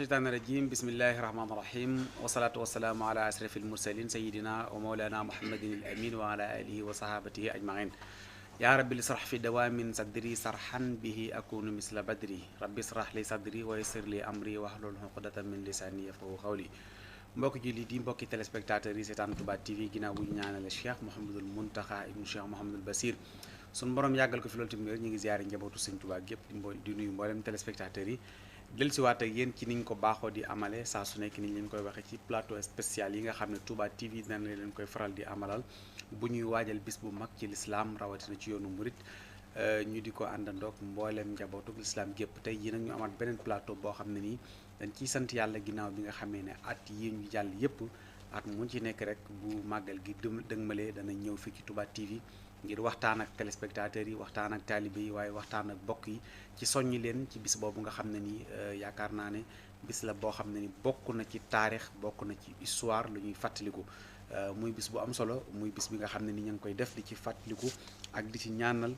الشيطان الرجيم بسم الله الرحمن الرحيم والصلاة والسلام على أشرف المرسلين سيدنا ومولانا محمد الأمين وعلى آله وصحابته أجمعين يا رب اشرح في دوام صدري صرحا به أكون مثل بدري رب اشرح لي صدري ويسر لي أمري واحلل عقدة من لساني يفقهوا قولي mbokki julli di mbokki téléspectateurs yi seetaan Touba TV ginnaaw bu ñu ñaanale Cheikh Mouhamadul Mountakha ibnu Cheikh Mouhamadul Basir suñu borom yàggal ko fi loolu tamit ñu ngi ziare njabootu Sëñ Touba gépp di nuyu mboolem téléspectateurs yi dellusiwaat ak yéen ci niñ ko baaxoo di amale saa su nekk niñ leen koy waxee ci plateau spécial yi nga xam ne Touba TV dina leen koy faral di amalal bu ñuy waajal bis bu mag ci lislaam rawatina ci yoonu murit ñu di ko àndandoog mboolem njabootu lislaam gépp tey jii nag ñu amaat beneen plateau boo xam ne nii dañ ciy sant yàlla ginnaaw bi nga xamee ne at yi ñu jàll yëpp at mu ci nekk rek bu màggal gi dëgmalee dana ñëw fii ci Touba TV ngir waxtaan ak téléspectateurs yi waxtaan ak taalibe yi waaye waxtaan ak bokk yi ci soññi leen ci bis boobu nga xam ne nii yaakaar naa ne bis la boo xam ne ni bokk na ci taarix bokk na ci histoire lu ñuy fàttaliku muy bis bu am solo muy bis bi nga xam ne ni ñu ngi koy def di ci fàttaliku ak di ci ñaanal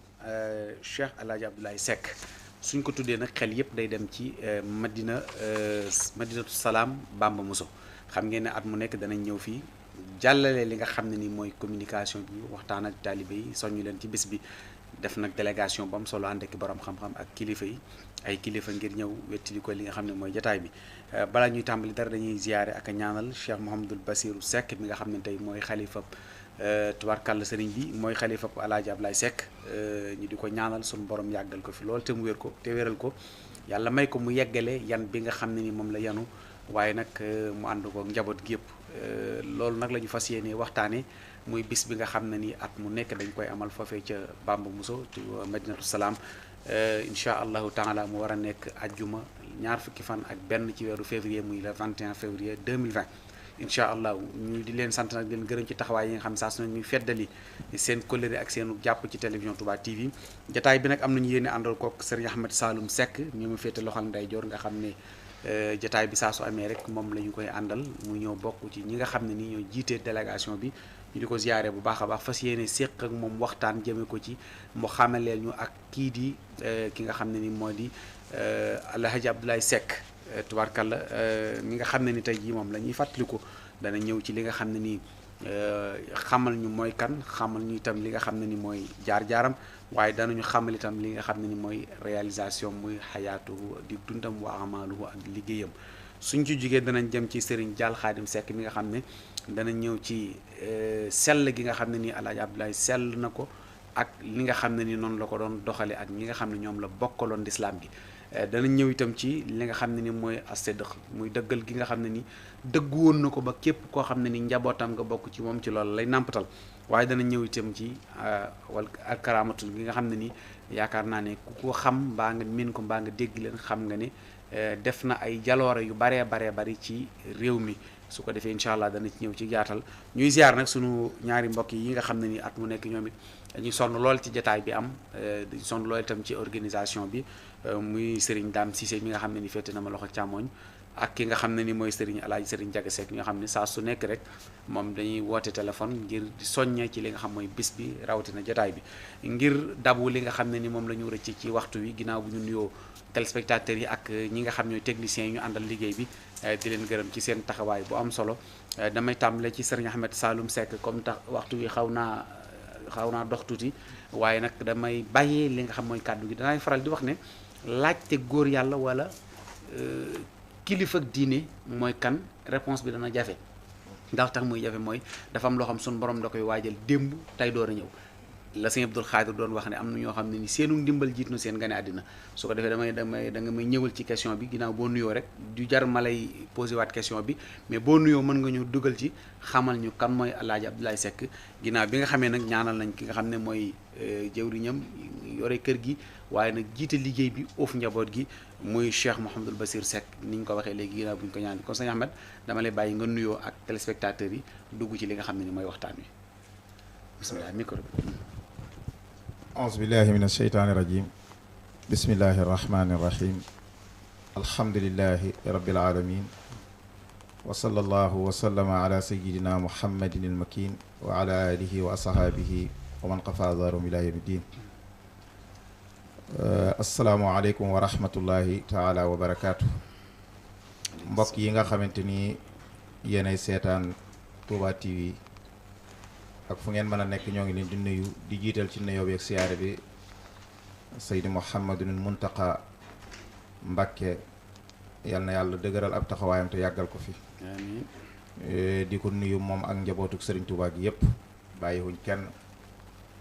Cheikh El Hadj Abdoulaye Seck suñ ko tuddee nag xel yëpp day dem ci Madinatu Salaam Bamba Mousso xam ngeen ne at mu nekk danañ ñëw fii jàllale li nga xam ne ni mooy communication bi waxtaan ak taalibe yi soññu leen ci bis bi def nag délégation bu am solo ànd ak borom xam-xam ak kilifa yi ay kilifa ngir ñëw wettili ko li nga xam ne mooy jataay bi balaa ñuy tàmbali dara dañuy ziyaare ak a ñaanal Cheikh Mouhamadul Basiru Seck mi nga xam ne tey mooy xalifa tubaarkàlla sëriñ bi mooy xalifa El Hadj Abdoulaye Seck ñu di ko ñaanal suñu borom yàggal ko fi lool te mu wér ko te wéral ko yàlla may ko mu yeggale yan bi nga xam ne ni moom la yanu waaye nag mu ànd ko njaboot gi yëpp loolu nag la ñu fas yéene waxtaane muy bis bi nga xam ne ni at mu nekk dañ koy amal foofee ca Bamba Mousso ci Madinatu Salaam incha allahu taala mu war a nekk ajjuma ñaar fukki fan ak benn ci weeru février muy le 21 février 2020 incha allah ñu di leen sant nag di leen gërëm ci taxawaay yi nga xam saa su ne ñuy feddali seen kóllëre ak seenu jàpp ci télévision Touba TV jataay bi nag am nañu yéene àndal kook Serigne Ahmed Saloum Seck ñu mu féete loxol ndeyjoor nga xam ne jataay bi saa su amee rek moom la ñu koy àndal mu ñëw bokk ci ñi nga xam ne ni ñoo jiitee délégation bi ñu di ko ziyaare bu baax a baax fas yéene séq ak moom waxtaan jëme ko ci mu xamaleel ñu ak kii di ki nga xam ne ni moo di El Hadj Abdoulaye Seck tubaarkàlla mi nga xam ne ni tey jii moom la ñuy fàttaliku dana ñëw ci li nga xam ne nii xamal ñu mooy kan xamal ñu itam li nga xam ne ni mooy jaar-jaaram waaye danañu xamal itam li nga xam ne ni mooy réalisation muy xayaatuhu di dundam wa amaaluhu ak liggéeyam suñ ci jugee danañ jëm ci Serigne Dial Khadim Seck mi nga xam ne dana ñëw ci sell gi nga xam ne nii El Hadj Abdoulaye sell na ko ak li nga xam ne ni noonu la ko doon doxale ak ñi nga xam ne ñoom la bokkaloon lislaam gi dana ñëw itam ci li nga xam ne ni mooy as-sidq muy dëggal gi nga xam ne ni dëggu woon na ko ba képp koo xam ne ni njabootam nga bokk ci moom ci loolu lay nàmpatal waaye dana ñëw itam ci wal ak karaamatul gi nga xam ne ni yaakaar naa ne ku ko xam mbaa nga min ko mbaa nga dégg leen xam nga ne def na ay jaloore yu baree bari ci réew mi su ko defee incha allah dana ci ñëw ci jaatal ñuy ziar nag sunu ñaari mbokk yi nga xam ne ni at mu nekk ñoom it dañuy sonn lool ci jataay bi am dañuy sonn lool itam ci organisation bi muy Serigne Dame Cissé mi nga xam ne ni féete na ma loxo càmmoñ ak ki nga xam ne ni mooy Serigne El Hadj Serigne Diaga Seck mi nga xam ne saa su nekk rek moom dañuy woote téléphone ngir di soññee ci li nga xam mooy bis bi rawatina jataay bi ngir dabu li nga xam ne ni moom la ñu rëcc ci waxtu wi ginnaaw bu ñu nuyoo téléspectateurs yi ak ñi nga xam ñooy techniciens yi ñu àndal liggéey bi di leen gërëm ci seen taxawaay bu am solo damay tàmbale ci Serigne Ahmed Saloum Seck comme tax waxtu wi xaw naa dox tuuti waaye nag damay bàyyee li nga xam mooy kàddu gi danay faral di wax ne laajte góor yàlla wala kilifa ak diine mooy kan réponse bi dana jafe ndax tax muy jafe mooy dafa am loo xam suñu borom da koy waajal démb tey door a ñëw la sëñ Abdul Xaadir doon wax ne am na ñoo xam ne ni seenu ndimbal jiit na seen gane àddina su ko defee da nga may ñëwal ci question bi ginnaaw boo nuyoo rek du jar ma lay posé waat question bi mais boo nuyoo mën nga ñu dugal ci xamal ñu kan mooy El Hadj Abdoulaye Seck ginnaaw bi nga xamee nag ñaanal nañ ki nga xam ne mooy jëwriñam yore kër gi waaye nag jiite liggéey bi oof njaboot gi muy Cheikh Mouhamadul Basir Seck ni ñu ko waxee léegi ginnaaw bu ñu ko ñaan kon sëñ Ahmed dama lay bàyyi nga nuyoo ak téléspectateurs yi dugg ci li nga xam ne ni mooy waxtaan wi bismillah micro bi أعوذ بالله من الشيطان الرجيم بسم الله الرحمن الرحيم الحمد لله رب العالمين وصلى الله وسلم على سيدنا محمد المكين وعلى آله وأصحابه ومن قفى ذارهم إلى يوم الدين السلام عليكم ورحمة الله تعالى وبركاته mbokk yi nga xamante ni yéenay seetaan Touba TV ak fu ngeen mën a nekk ñoo ngi leen di nuyu di jiital ci nuyoo bi ak siyaare bi Seydi Mouhamadul Muntaqa Mbàkke yal na yàlla dëgëral ab taxawaayam te yàggal ko fi. amiin. di ko nuyu moom ak njabootuk Serigne Touba gi yëpp bàyyiwuñ kenn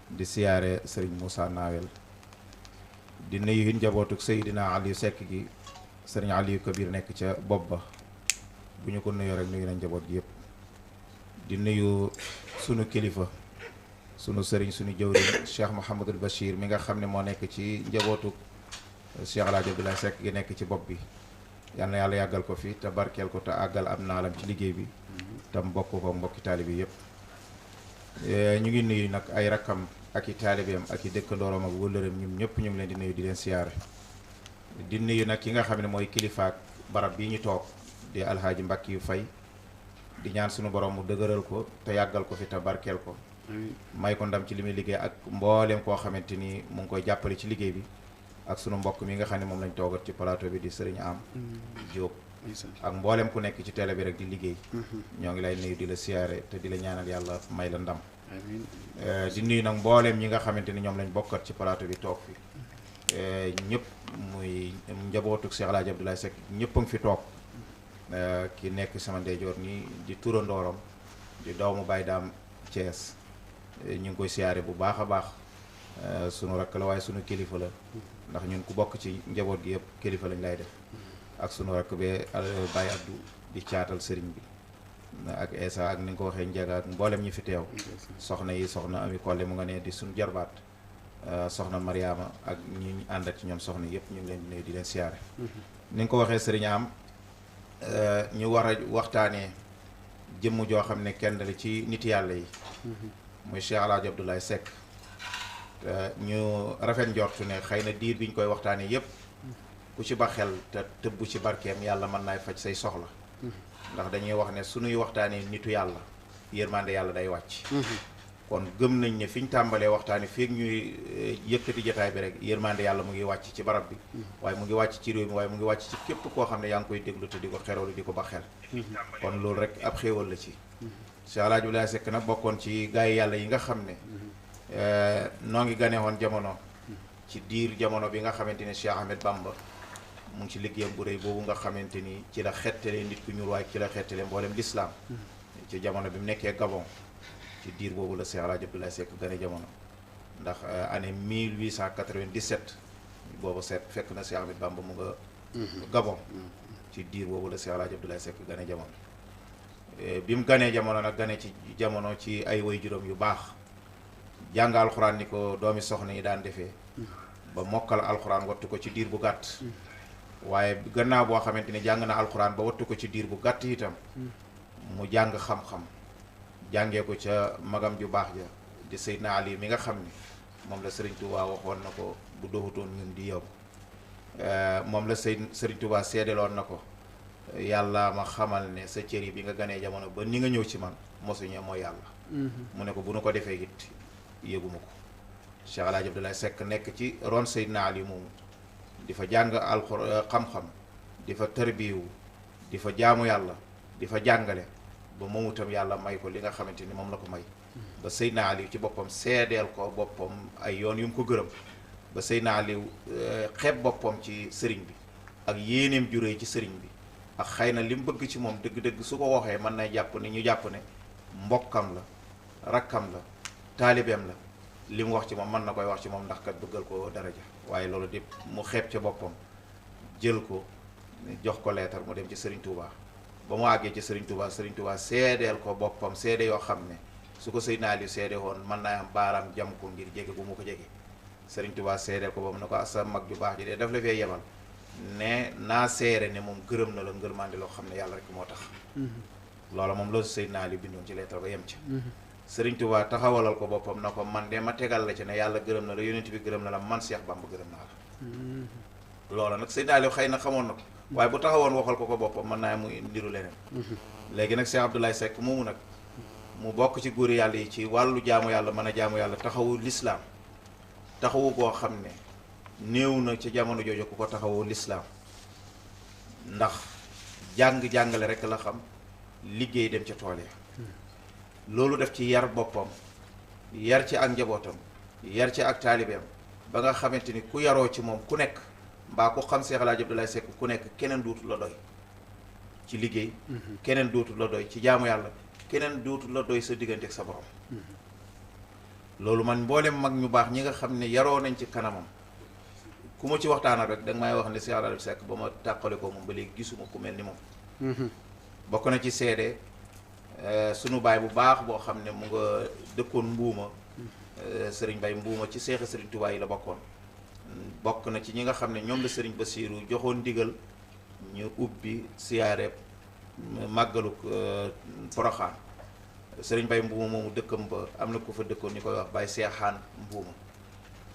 di siyaare Serigne Moussa Nawel di nuyu njabootuk Seydina Aliou Seck gi Serigne Aliou Kabir nekk ca bopp ba bu ñu ko nuyoo rek nuyu nañ njaboot gi yëpp di nuyu sunu kilifa sunu sëriñ sunu jëwriñ Cheikh Mouhamadul Bachir mi nga xam ne moo nekk ci njabootuk Cheikh El Hadj Abdoulaye Seck gi nekk ci bopp bi yal na yàlla yàggal ko fi te barkeel ko te àggal am naalam ci liggéey bi te mbokk ko mbokki taalibe yëpp ñu ngi nuyu nag ay rakkam ak i taalibeem ak i dëkkandooram ak wëllëreem ñun ñëpp ñu ngi leen di nuyu di leen siyaare di nuyu nag ki nga xam ne mooy kilifaak barab bii ñu toog di alhaaji Mbàkke yu fay di ñaan suñu borom mu dëgëral ko te yàggal ko fi te barkeel ko may ko ndam ci li muy liggéey ak mbooleem koo xamante ni mu ngi koy jàppale ci liggéey bi ak sunu mbokk mi nga xam ne moom lañ toogat ci plateau bi di sëriñ am Diop ak mboolem ku nekk ci télé bi rek di liggéey ñoo ngi lay nuyu di la siyaare te di la ñaanal yàlla may la ndam di nuyu nag mboolem ñi nga xamante ni ñoom lañ bokkat ci plateau bi toog fi ñëpp muy njabootuk Cheikh El Hadj Abdoulaye Seck ñëpp a ngi fi toog ki nekk sama ndeyjoor nii di turandooram di doomu Baye Daam Thiès ñu ngi koy siyaare bu baax a baax sunu rakk la waaye sunu kilifa la ndax ñun ku bokk ci njaboot gi yëpp kilifa lañ lay def ak sunu rakk bee Baye Abdou di caatal sëriñ bi ak Esa ak ni nga ko waxee Njaga ak mboolem ñi fi teew soxna yi soxna Ami Kolle mu nga ne di suñu jarbaat soxna Mariama ak ñi ànd ak ci ñoom soxna yëpp ñu ngi leen di nuyu di leen siyaare ni nga ko waxee sëriñ am ñu war a waxtaanee jëmm joo xam ne kenn la ci nit yàlla yi muy Cheikh El Hadj Abdoulaye Seck ñu rafet njortu ne xëy na diir bi ñu koy waxtaanee yëpp ku ci ba xel te tëbb ci barkeem yàlla mën naay faj say soxla ndax dañuy wax ne suñuy waxtaanee nitu yàlla yërmande yàlla day wàcc kon gëm nañ ne fi ñu tàmbalee waxtaanee feeg ñuy yëkkati jotaay bi rek yërmande yàlla mu ngi wàcc ci barab bi waaye mu ngi wàcc ci réew mi waaye mu ngi wàcc ci képp koo xam ne yaa ngi koy déglu te di ko xerewlu di ko ba xel kon loolu rek ab xéewal la ci Cheikh El Hadj Abdoulaye Seck nag bokkoon ci gaa yi yàlla yi nga xam ne noo ngi gane woon jamono ci diir jamono bi nga xamante ne Cheikh Ahmed Bamba mu ngi ci liggéeyam bu rëy boobu nga xamante ni ci la xettale nit ku ñuul waaye ci la xettale mboolem lislaam ci jamono bi mu nekkee Gabon ci diir boobu la Cheikh El Hadj Abdoulaye Seck gane jamono ndax année 1897 boobu fekk na Cheikh Ahmed Bamba mu nga Gabon ci diir boobu la Cheikh El Hadj Abdoulaye Seck gane jamono bi mu ganee jamono nag gane ci jamono ci ay way juróom yu baax jàng alxuraan ni ko doomi soxna yi daan defee ba mokkal alxuraan wattu ko ci diir bu gàtt waaye gannaaw boo xamante ni jàng na alxuraan ba wattu ko ci diir bu gàtt itam mu jàng xam-xam jàngee ko ca magam ju baax ja di Seydina Ali mi nga xam ni moom la Serigne Touba waxoon na ko bu doxutoon ñun di yow moom la Serigne Touba seedeloon na ko yàlla ma xamal ne sa cër yi bi nga ganee jamono ba ni nga ñëw ci man mosuñu mooy yàlla mu ne ko bu nu ko defee it yëguma ko Cheikh El Hadj Abdoulaye Seck nekk ci ron Seydina Ali moomu di fa jàng alxuraan xam-xam di fa tërbiyu di fa jaamu yàlla di fa jàngale ba moomu itam yàlla may ko li nga xamante ni moom la ko may ba Seydina Ali ci boppam seedeel ko boppam ay yoon yu mu ko gërëm ba Seydina Ali xeeb boppam ci sëriñ bi ak yéeneem juree ci sëriñ bi ak xëy na li mu bëgg ci moom dëgg-dëgg su ko waxee mën na jàpp ne ñu jàpp ne mbokkam la rakkam la taalibeem la li mu wax ci moom mën na koy wax ci moom ndax kat bëggal ko daraja waaye loolu di mu xeeb ca boppam jël ko jox ko leetar mu dem ci Serigne Touba ba mu àggee ci Serigne Touba seedeel ko boppam seede yoo xam ne su ko Seydina Aliou seede woon mën naa am baaraam jam ko ngir jege bu mu ko jege Serigne Touba seedeel ko ba mu ne ko sa mag ju baax ji de daf la fee yebal ne naa seere ne moom gërëm na la ngërmande loo xam ne yàlla rek moo tax loola moom loolu Seydina Aliou bindoon ci leetar ba yem ci Serigne Touba taxawalal ko boppam na ko man de ma tegal la ci ne yàlla gërëm na la yonent bi gërëm na la man Cheikh Bamba gërëm naa la loola nag Seydina Aliou xëy na xamoon na ko waaye bu taxawoon waxal ko boppam mën naa mu ndiru leneen léegi nag Cheikh Abdoulaye Seck moomu nag mu bokk ci góori yàlla yi ci wàllu jaamu yàlla mën a jaamu yàlla taxawu lislaam taxawu koo xam ne néew na ci jamono jooju ku ko taxawu lislaam ndax jàng-jàngale rek la xam, liggéey dem ca tool ya. loolu def ci yar boppam, yar ci ak njabootam, yar ci ak taalibeem, ba nga xamante ni ku yaroo ci moom ku nekk mbaa ku xam Cheikh El Hadj Abdoulaye Seck ku nekk keneen dootul la doy ci liggéey, keneen dootul la doy ci jaamu yàlla, keneen dootul la doy sa diggante ak sa borom. loolu man mboolem mag ñu baax ñi nga xam ne yaroo nañ ci kanamam, ku ma ci waxtaanal rek danga may wax ne Cheikh El Hadj Seck ba ma tàqale ko moom ba léegi gisuma ku mel ni moom. bokk na ci seede sunu baay bu baax boo xam ne mu nga dëkkoon Mbuuma, sëriñ Bay Mbuuma ci seexi sëriñ Tuubaa yi la bokkoon. bokk na ci ñi nga xam ne ñoom la sëriñ Basiiru joxoon ndigal ñu ubbi siyaareeb màggaluk Poroxaan. sëriñ Bay Mbuuma moomu dëkkam ba am na ku fa dëkkoon ñu koy wax Baay Seexaan Mbuuma.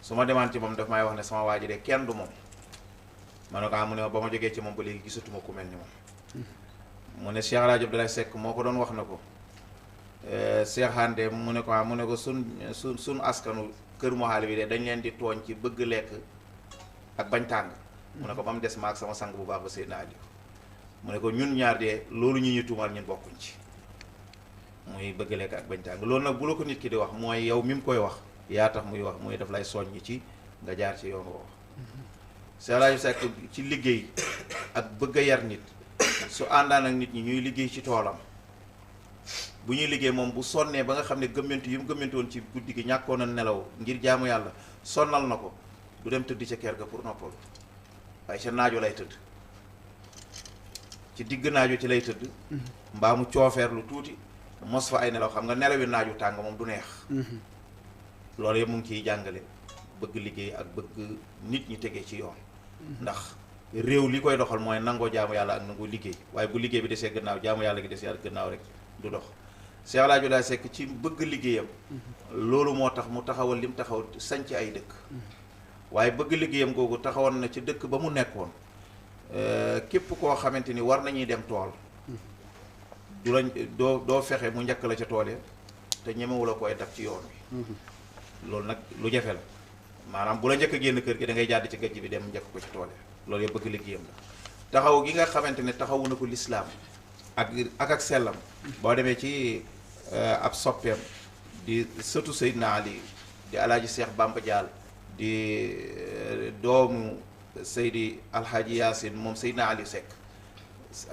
su ma demaan ci moom daf may wax ne sama waa ji de kenn du moom. ma ne ko mu ne ba ma jógee ci moom ba léegi gisatuma ku mel ni moom. mu ne Cheikh El Hadj Abdoulaye Seck moo ko doon wax na ko Seexaan de mu ne ko sun askanu kër Mohaali bi de dañ leen di tooñ ci bëgg lekk ak bañ tàng. mu ne ko ba mu des ma ak sama sang bu baax ba Seydina Aliou. mu ne ko ñun ñaar de loolu ñu tuumal ñun bokkuñ ci muy bëgg lekk ak bañ tàng. loolu nag bu la ko nit ki di wax mooy yow mi mu koy wax yaa tax muy wax muy daf lay soññ ci nga jaar ci yoon woo. Cheikh El Hadj Seck ci liggéey ak bëgg a yar nit su àndaan ak nit ñi ñuy liggéey ci toolam, bu ñuy liggéey moom bu sonnee ba nga xam ne gëmmentu yi mu gëmmentoon ci guddi gi ñàkkoon a nelaw ngir jaamu yàlla sonnal na ko, du dem tëdd ca kër ga pour noppalu, waaye ca naajo lay tëdd, ci digg naajo ci lay tëdd, mbaa mu coofeer lu tuuti mos fa ay nelaw. xam nga nelawi naaju tàng moom du neex. loolu yëpp mu ngi ciy jàngale bëgg liggéey ak bëgg nit ñi tegee ci yoon. ndax réew li koy doxal mooy nangoo jaamu yàlla ak nangoo liggéey, waaye bu liggéey bi desee gannaaw jaamu yàlla gi desee gannaaw rek du dox. Cheikh El Hadj Abdoulaye Seck ci bëgg liggéeyam loolu moo tax mu taxawal lim taxaw sanc ay dëkk, waaye bëgg liggéeyam googu taxawoon na ci dëkk ba mu nekkoon. képp koo xamante ni war nañuy dem tool du lañ doo fexe mu njëkk la ca tool ya te ñemewu la koy dab ci yoon wi. loolu nag lu jafe la, maanaam bu la njëkk a génn kër gi da ngay jàdd ci gajj bi dem njëkk ko ci tool ya. loolu yëpp bëgg liggéeyam la. taxaw gi nga xamante ne taxawu na ko lislaam ak sellam. boo demee ci ab soppeem di sëtu Seydina Ali di alaaji Seex Bamba Dial di doomu Seydi Alxaaji Yaasin moom Seydina Ali Seck.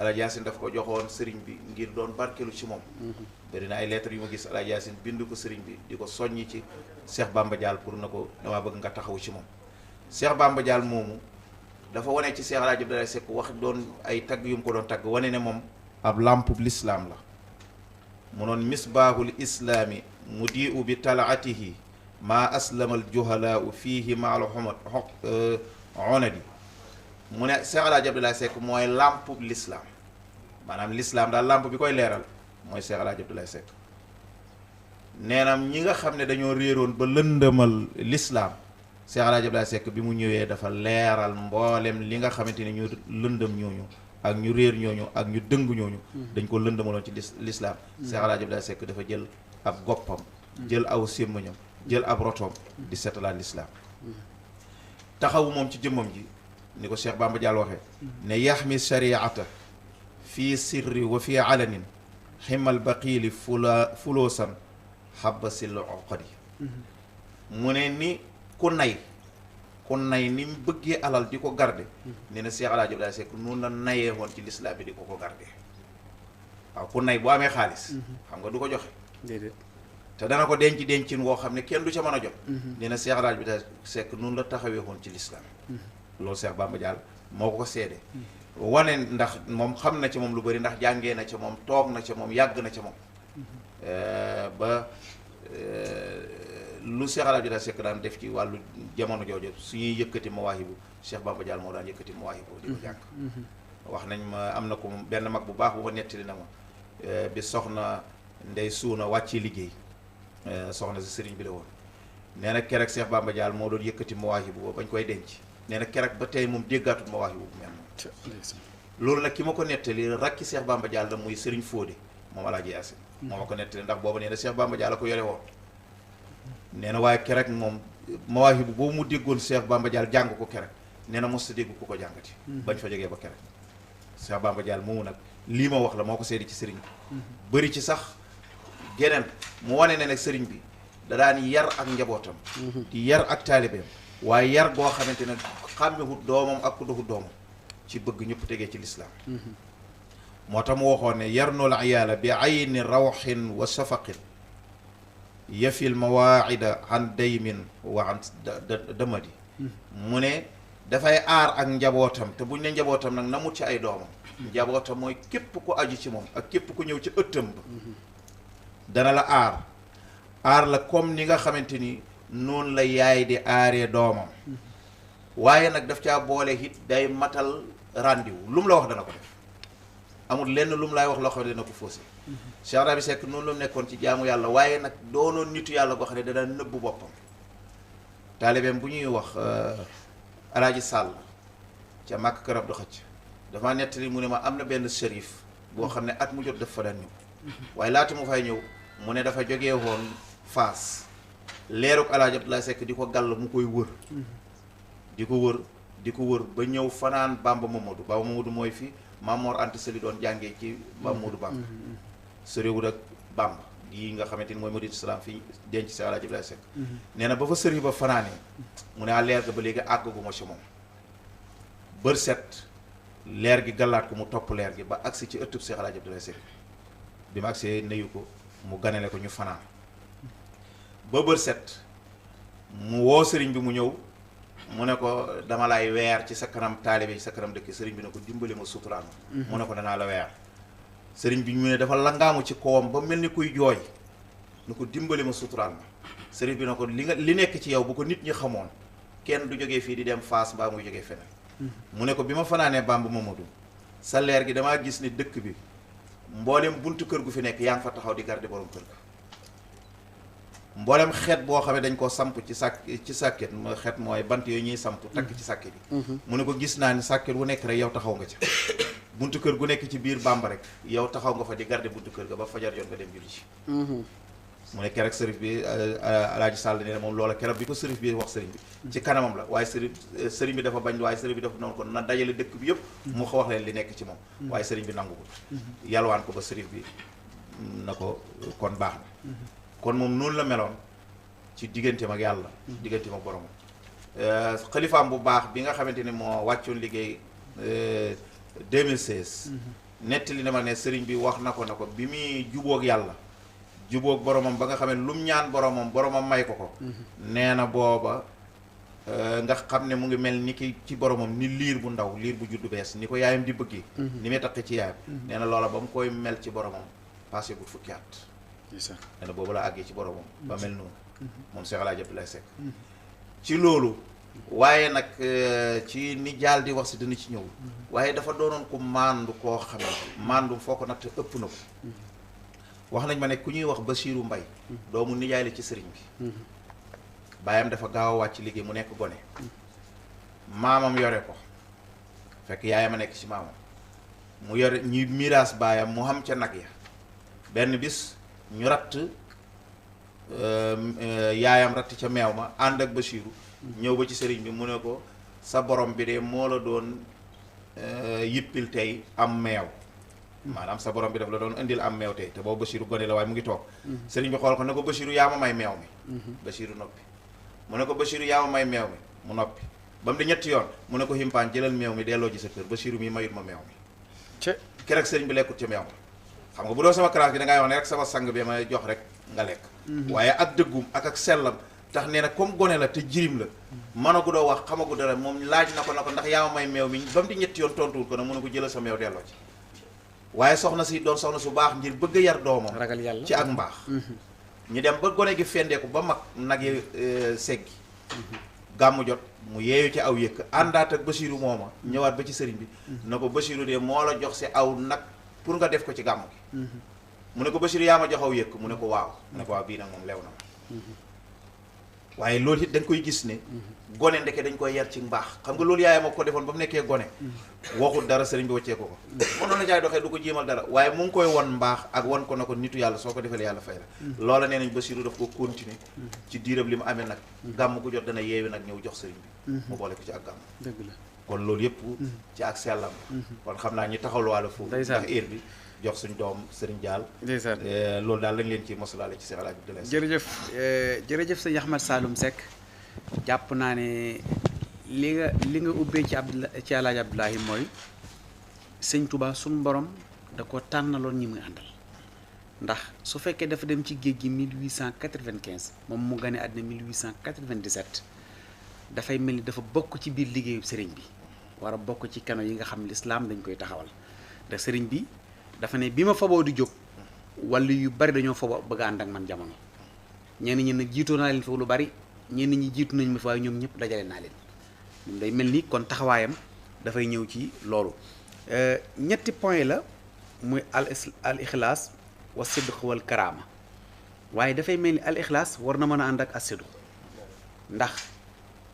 Alaaji Yaasin daf ko joxoon sëriñ bi ngir doon barkelu ci moom. bari na ay lettres yu ma gis Alaaji Yaasin bind ko sëriñ bi di ko soññi ci Seex Bamba Dial pour na ko damaa bëgg nga taxaw ci moom. Seex Bamba Dial moomu dafa wane ci Cheikh El Hadj Abdoulaye Seck wax doon ay tagg yu mu ko doon tagg wane ne moom ab làmpub lislaam la. mu noon misbaahul islaami mudiu bi talaatihi maa aslamal juhalaau fiihi maal onadi. mu ne Cheikh El Hadj Abdoulaye Seck mooy làmpub lislaam, maanaam lislaam daal làmp bi koy leeral mooy Cheikh El Hadj Abdoulaye Seck. nee na ñi nga xam ne dañoo réeroon ba lëndëmal lislaam, Cheikh El Hadj Abdoulaye Seck bi mu ñëwee dafa leeral mboolem li nga xamante ni ñu lëndëm ñooñu ak ñu réer ñooñu ak ñu dëng ñooñu dañ ko lëndëmaloon ci lislaam. Cheikh El Hadj Abdoulaye Seck dafa jël ab goppam, jël aw sémmañam, jël ab rotoom di setalaat lislaam. taxawu moom ci jëmmam ji ni ko Cheikh Bamba Dial waxee ne yaxmi shariata fii sirri wa fii alanin ximal baqiili fuloosan xabasil oqadi. mu ne ni ku nay ni mu bëggee alal di ko garde nee na Cheikh El Hadj Abdoulaye Seck noonu la nayee woon ci lislaam bi di ko garde. waaw ku nay bu amee xaalis xam nga du ko joxe déedéet, te dana ko dencin woo xam ne kenn du ca mën a jot. nee na Cheikh El Hadj Abdoulaye Seck noonu la taxawee woon ci lislaam. loolu Cheikh Bamba Dial moo ko seede wane ndax moom xam na ci moom lu bari, ndax jàngee na ca moom, toog na ca moom, yàgg na ca moom. ba lu Cheikh El Hadj Abdoulaye Seck daan def ci wàllu jamono jooju suñuy yëkkati mawaahibu Cheikh Bamba Dial moo daan yëkkati mawaahibu di ko jàng. wax nañ ma am na ko benn mag bu baax bu ma nettali na ma bi soxna Ndey Suuna wàcci liggéey, soxna si sëriñ bi la woon. nee na keroog Cheikh Bamba Dial moo doon yëkkati mawaahibu ba bañ koy denc. nee na keroog ba tey moom déggaatul mawaahibu bu mel noonu. loolu nag ki ma ko nettali rakki Cheikh Bamba Dial la muy Sëriñ Fóode moom Alaaji Yaasin moo ma ko nettali, ndax booba nee na Cheikh Bamba Dial la ko yore woon. nee na waaye keroog moom mawaahibu boobu mu déggoon Cheikh Bamba Dial jàng ko keroog nee na mos a dégg ku ko jàngati. bañ fa jógee ba keroog Cheikh Bamba Diall moomu nag lii ma wax la moo ko seedi ci sëriñ bi bëri ci sax geneen mu wane ne nag sëriñ bi da daan yar ak njabootam di yar ak taalibeem waaye yar goo xamante ne xàmmewut doomam ak ku doxut doomam ci bëgg ñëpp tegee ci lislaam moo tax mu waxoon ne yarnul iyaala bi ayni rawxin wa shafaqin yafil mawaida an daymin wa an damadi mu ne dafay aar ak njabootam te buñ ne njabootam nag namut ci ay doomam njabootam mooy képp ku aju ci moom ak képp ku ñëw ci ëttam ba dana la aar la comme ni nga xamante ni noonu la yaay di aaree doomam waaye nag daf caa boole it day matal rendez-vous lu mu la wax dana ko def amul lenn lu mu laay wax loo xam ne dana ko faussé Cheikh Rabi Seck noonu la nekkoon ci jaamu yàlla waaye nag doonoon nitu yàlla goo xam ne dana nëbbu boppam taalibeem bu ñuy wax Alaaji Sàll ca màkk kër Abdu Xacc dafa nettali mu ne ma am na benn shérif boo xam ne at mu jot daf fa daan ñëw waaye laata mu fay ñëw mu ne dafa jógee woon Faas leeruk Alaaji Abdoulaye Seck di ko gàll mu koy wër di ko wër ba ñëw fanaan Bamba Mamadou mooy fi Maam Mor Anta Sali doon jàngee ci Mamadou Bamba sëriwul ak Bamba yi nga xamante ni mooy Madinatu Salaam fii denc si Alaaji Abdoulaye Seck nee na ba fa sëriñ ba fanaanee mu ne leer ga ba léegi àggaguma ci moom bër set leer gi gàllaat ko mu topp leer gi ba agsi ci ëttub Seex Alaaji Abdoulaye Seck bi ma agsee nuyu ko mu ganale ko ñu fanaan ba bër set mu woo sëriñ bi mu ñëw mu ne ko dama lay weer ci sa kanam taalibe ci sa kanam dëkk sëriñ bi ne ko dimbali ma suturaan ma mu ne ko danaa la weer sëriñ bi mu ne dafa langaamu ci kawam ba mel ni kuy jooy ne ko dimbali ma suturaan ma sëriñ bi ne ko li nekk ci yow bu ko nit ñi xamoon kenn du jógee fii di dem Faas mbaa muy jógee feneen mu ne ko bi ma fanaanee Bamba Mamadou sa leer gi damaa gis ne dëkk bi mboolem buntu kër gu fi nekk yaa ngi fa taxaw di garder borom kër ga mboolem xeet boo xam ne dañ koo samp ci sàkket xeet mooy bant yooyu ñuy samp takk ci sàkket yi mu ne ko gis naa ni sàkket wu nekk rek yow taxaw nga ca buntu kër gu nekk ci biir Bamba rek yow taxaw nga fa di garder buntu kër ga ba fajar jot nga dem julli ci mu ne keroog sërif bi Alaaji Sàll ne moom loola keroog bi ko sërif bi wax sëriñ bi ci kanamam la waaye sëriñ bi dafa bañ waaye sëriñ bi dafa noonu ko na dajale dëkk bi yëpp mu ko wax leen li nekk ci moom waaye sëriñ bi nangu ko yalwaan ko ba sërif bi na ko kon baax na kon moom noonu la meloon ci digganteem ak yàlla digganteem ak boromam xalifaam bu baax bi nga xamante ni moo wàccoon liggéey 2016 nettali na ma ne sëriñ bi wax na ko bi muy jubóog yàlla jubóog boromam ba nga xam ne lu mu ñaan boromam may ko nee na booba nga xam ne mu ngi mel ni ki ci boromam ni liir bu ndaw liir bu juddu bees ni ko yaayam di bëggee ni muy taqe ci yaayam nee na loola ba mu koy mel ci boromam passé gut fukki at nee na boobu la àggee ci boromam ba mel noonu moom Cheikh Alaaji Abdoulaye Seck ci loolu waaye nag ci ni jaal di wax si dana ci ñëw waaye dafa doonoon ko maandu koo xam ne maandu foo ko natt ëpp na ko wax nañ ma ne ku ñuy wax Basiiru Mbay doomu nijaay la ci sëriñ bi baayam dafa gaaw a wàcc liggéey mu nekk gone maamam yore ko fekk yaayam a nekk ci maamam mu yore ñuy miraas baayam mu xam ca nag ya benn bis ñu ratt yaayam ratt ca meew ma ànd ak Basiiru ñëw ba ci sëriñ bi mu ne ko sa borom bi de moo la doon yippil tey am meew maanaam sa borom bi daf la doon indil am meew tey te boobu Basiiru gone la waaye mu ngi toog sëriñ bi xool ko ne ko Basiiru yaa ma may meew mi Basiiru noppi mu ne ko Basiiru yaa ma may meew mi mu noppi ba mu di ñetti yoon mu ne ko himpaan jëlal meew mi delloo ji sa kër Basiiru mi mayut ma meew mi keroog sëriñ bi lekkut ca meew ma xam nga bu doon sama classe gi da ngay wax ne rek sama sang bi ma jox rek nga lekk waaye ak dëggum ak sellam tax nee na comme gone la te jirim la mënagu doo wax xamagu dara moom laaj na ko ndax yaa ma may meew mi ba mu di ñetti yoon tontuwul ko nag mu ne ko jëlal sa meew delloo ci waaye soxna si doon soxna su baax ngir bëgg a yar doomam ragal yàlla ci ak mbaax ñu dem ba gone gi fendeeku ba mag nag yi seggi gàmmu jot mu yeeyu ci aw yëkk àndaat ak Basiiru mooma ñëwaat ba ci sëriñ bi na ko Basiiru de moo la jox si aw nag pour nga def ko ci gàmmu gi mu ne ko Basiiru yaa ma jox aw yëkk mu ne ko waaw mu ne ko waaw bii nag moom lew na ma waaye loolu it dañ koy gis ne gone ndeke dañ koy yar ci mbaax xam nga loolu yaayam moo ko defoon ba mu nekkee gone waxul dara sëriñ bi wàccee ko mënoon na jaay doxee du ko jéemal dara waaye mu ngi koy won mbaax ak won ko na ko nitu yàlla soo ko defee yàlla fay la loola nee nañ Basiiru daf ko continuer ci diirab li mu amee nag gàmm gu jot dana yeewi nag ñëw jox sëriñ bi mu boole ko ci ak gàmm dëgg la kon loolu yëpp ci ak sellam kon xam naa ñu taxawluwaale foofu ndax heure bi jox suñ doom Serigne Dial ndeysaan loolu daal lañ leen ci mosalaale ci Cheikh El Hadj Abdoulaye Seck jërëjëf jërëjëf sëñ Ahmed Saloum Seck jàpp naa ne li nga ubbee ci El Hadj Abdoulaye mooy sëñ Touba suñu borom da ko tànnaloon ñi muy àndal ndax su fekkee dafa dem ci géej gi 1895 moom mu gane àddina 1897 dafay mel ni dafa bokk ci biir liggéeyu sëriñ bi war a bokk ci keno yi nga xam lislaam dañ koy taxawal ndax sëriñ bi dafa ne bi ma faboo di jóg wala yu bari dañoo faboo bëgg a ànd ak man jamono ñenn ñi nag jiitoo naa leen fa lu bari ñenn ñi jiitu nañ ma fa waaye ñoom ñëpp dajale naa leen moom day mel ni kon taxawaayam dafay ñëw ci loolu ñetti point la muy al ixlaas wa sidq wal karaama waaye dafay mel ni al ixlaas war na mën a ànd ak as-sidq ndax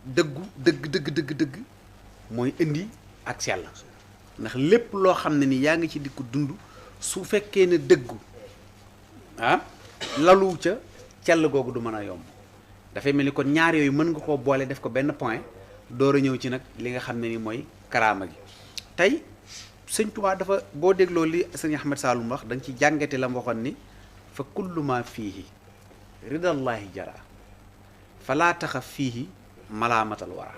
dëgg mooy indi ak sell ndax lépp loo xam ne ni yaa ngi ci di ko dund su fekkee ne dëggu lalu ca cell googu du mën a yomb dafay mel ni kon ñaar yooyu mën nga koo boole def ko benn point door a ñëw ci nag li nga xam ne ni mooy karaama gi tey sëñ Tuubaa dafa boo dégloo li sëñ Ahmed Saloum wax da nga ci jàngate la mu waxoon ni fa kullu ma fiihi ridallahi jara falaa taxaf fiihi malaamatal wara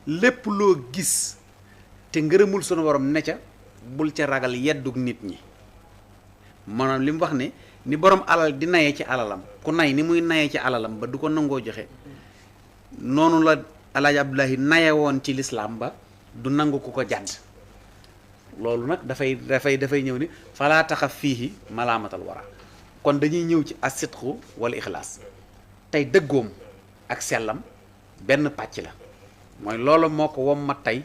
lépp loo gis te ngërëmul sunu borom ne ca bul ca ragal yeddug nit ñi maanaam li mu wax ne ni borom alal di naye ci alalam ku nay ni muy naye ci alalam ba du ko nangoo joxe noonu la Alaaji Abdoulaye naye woon ci lislaam ba du nangu ku ko jàdd loolu nag dafay ñëw ni falaa taxaf fiihi malaamatal wara kon dañuy ñëw ci as-sidqu wal ixlaas tey dëggoom ak sellam benn pàcc la mooy loolu moo ko wommat tey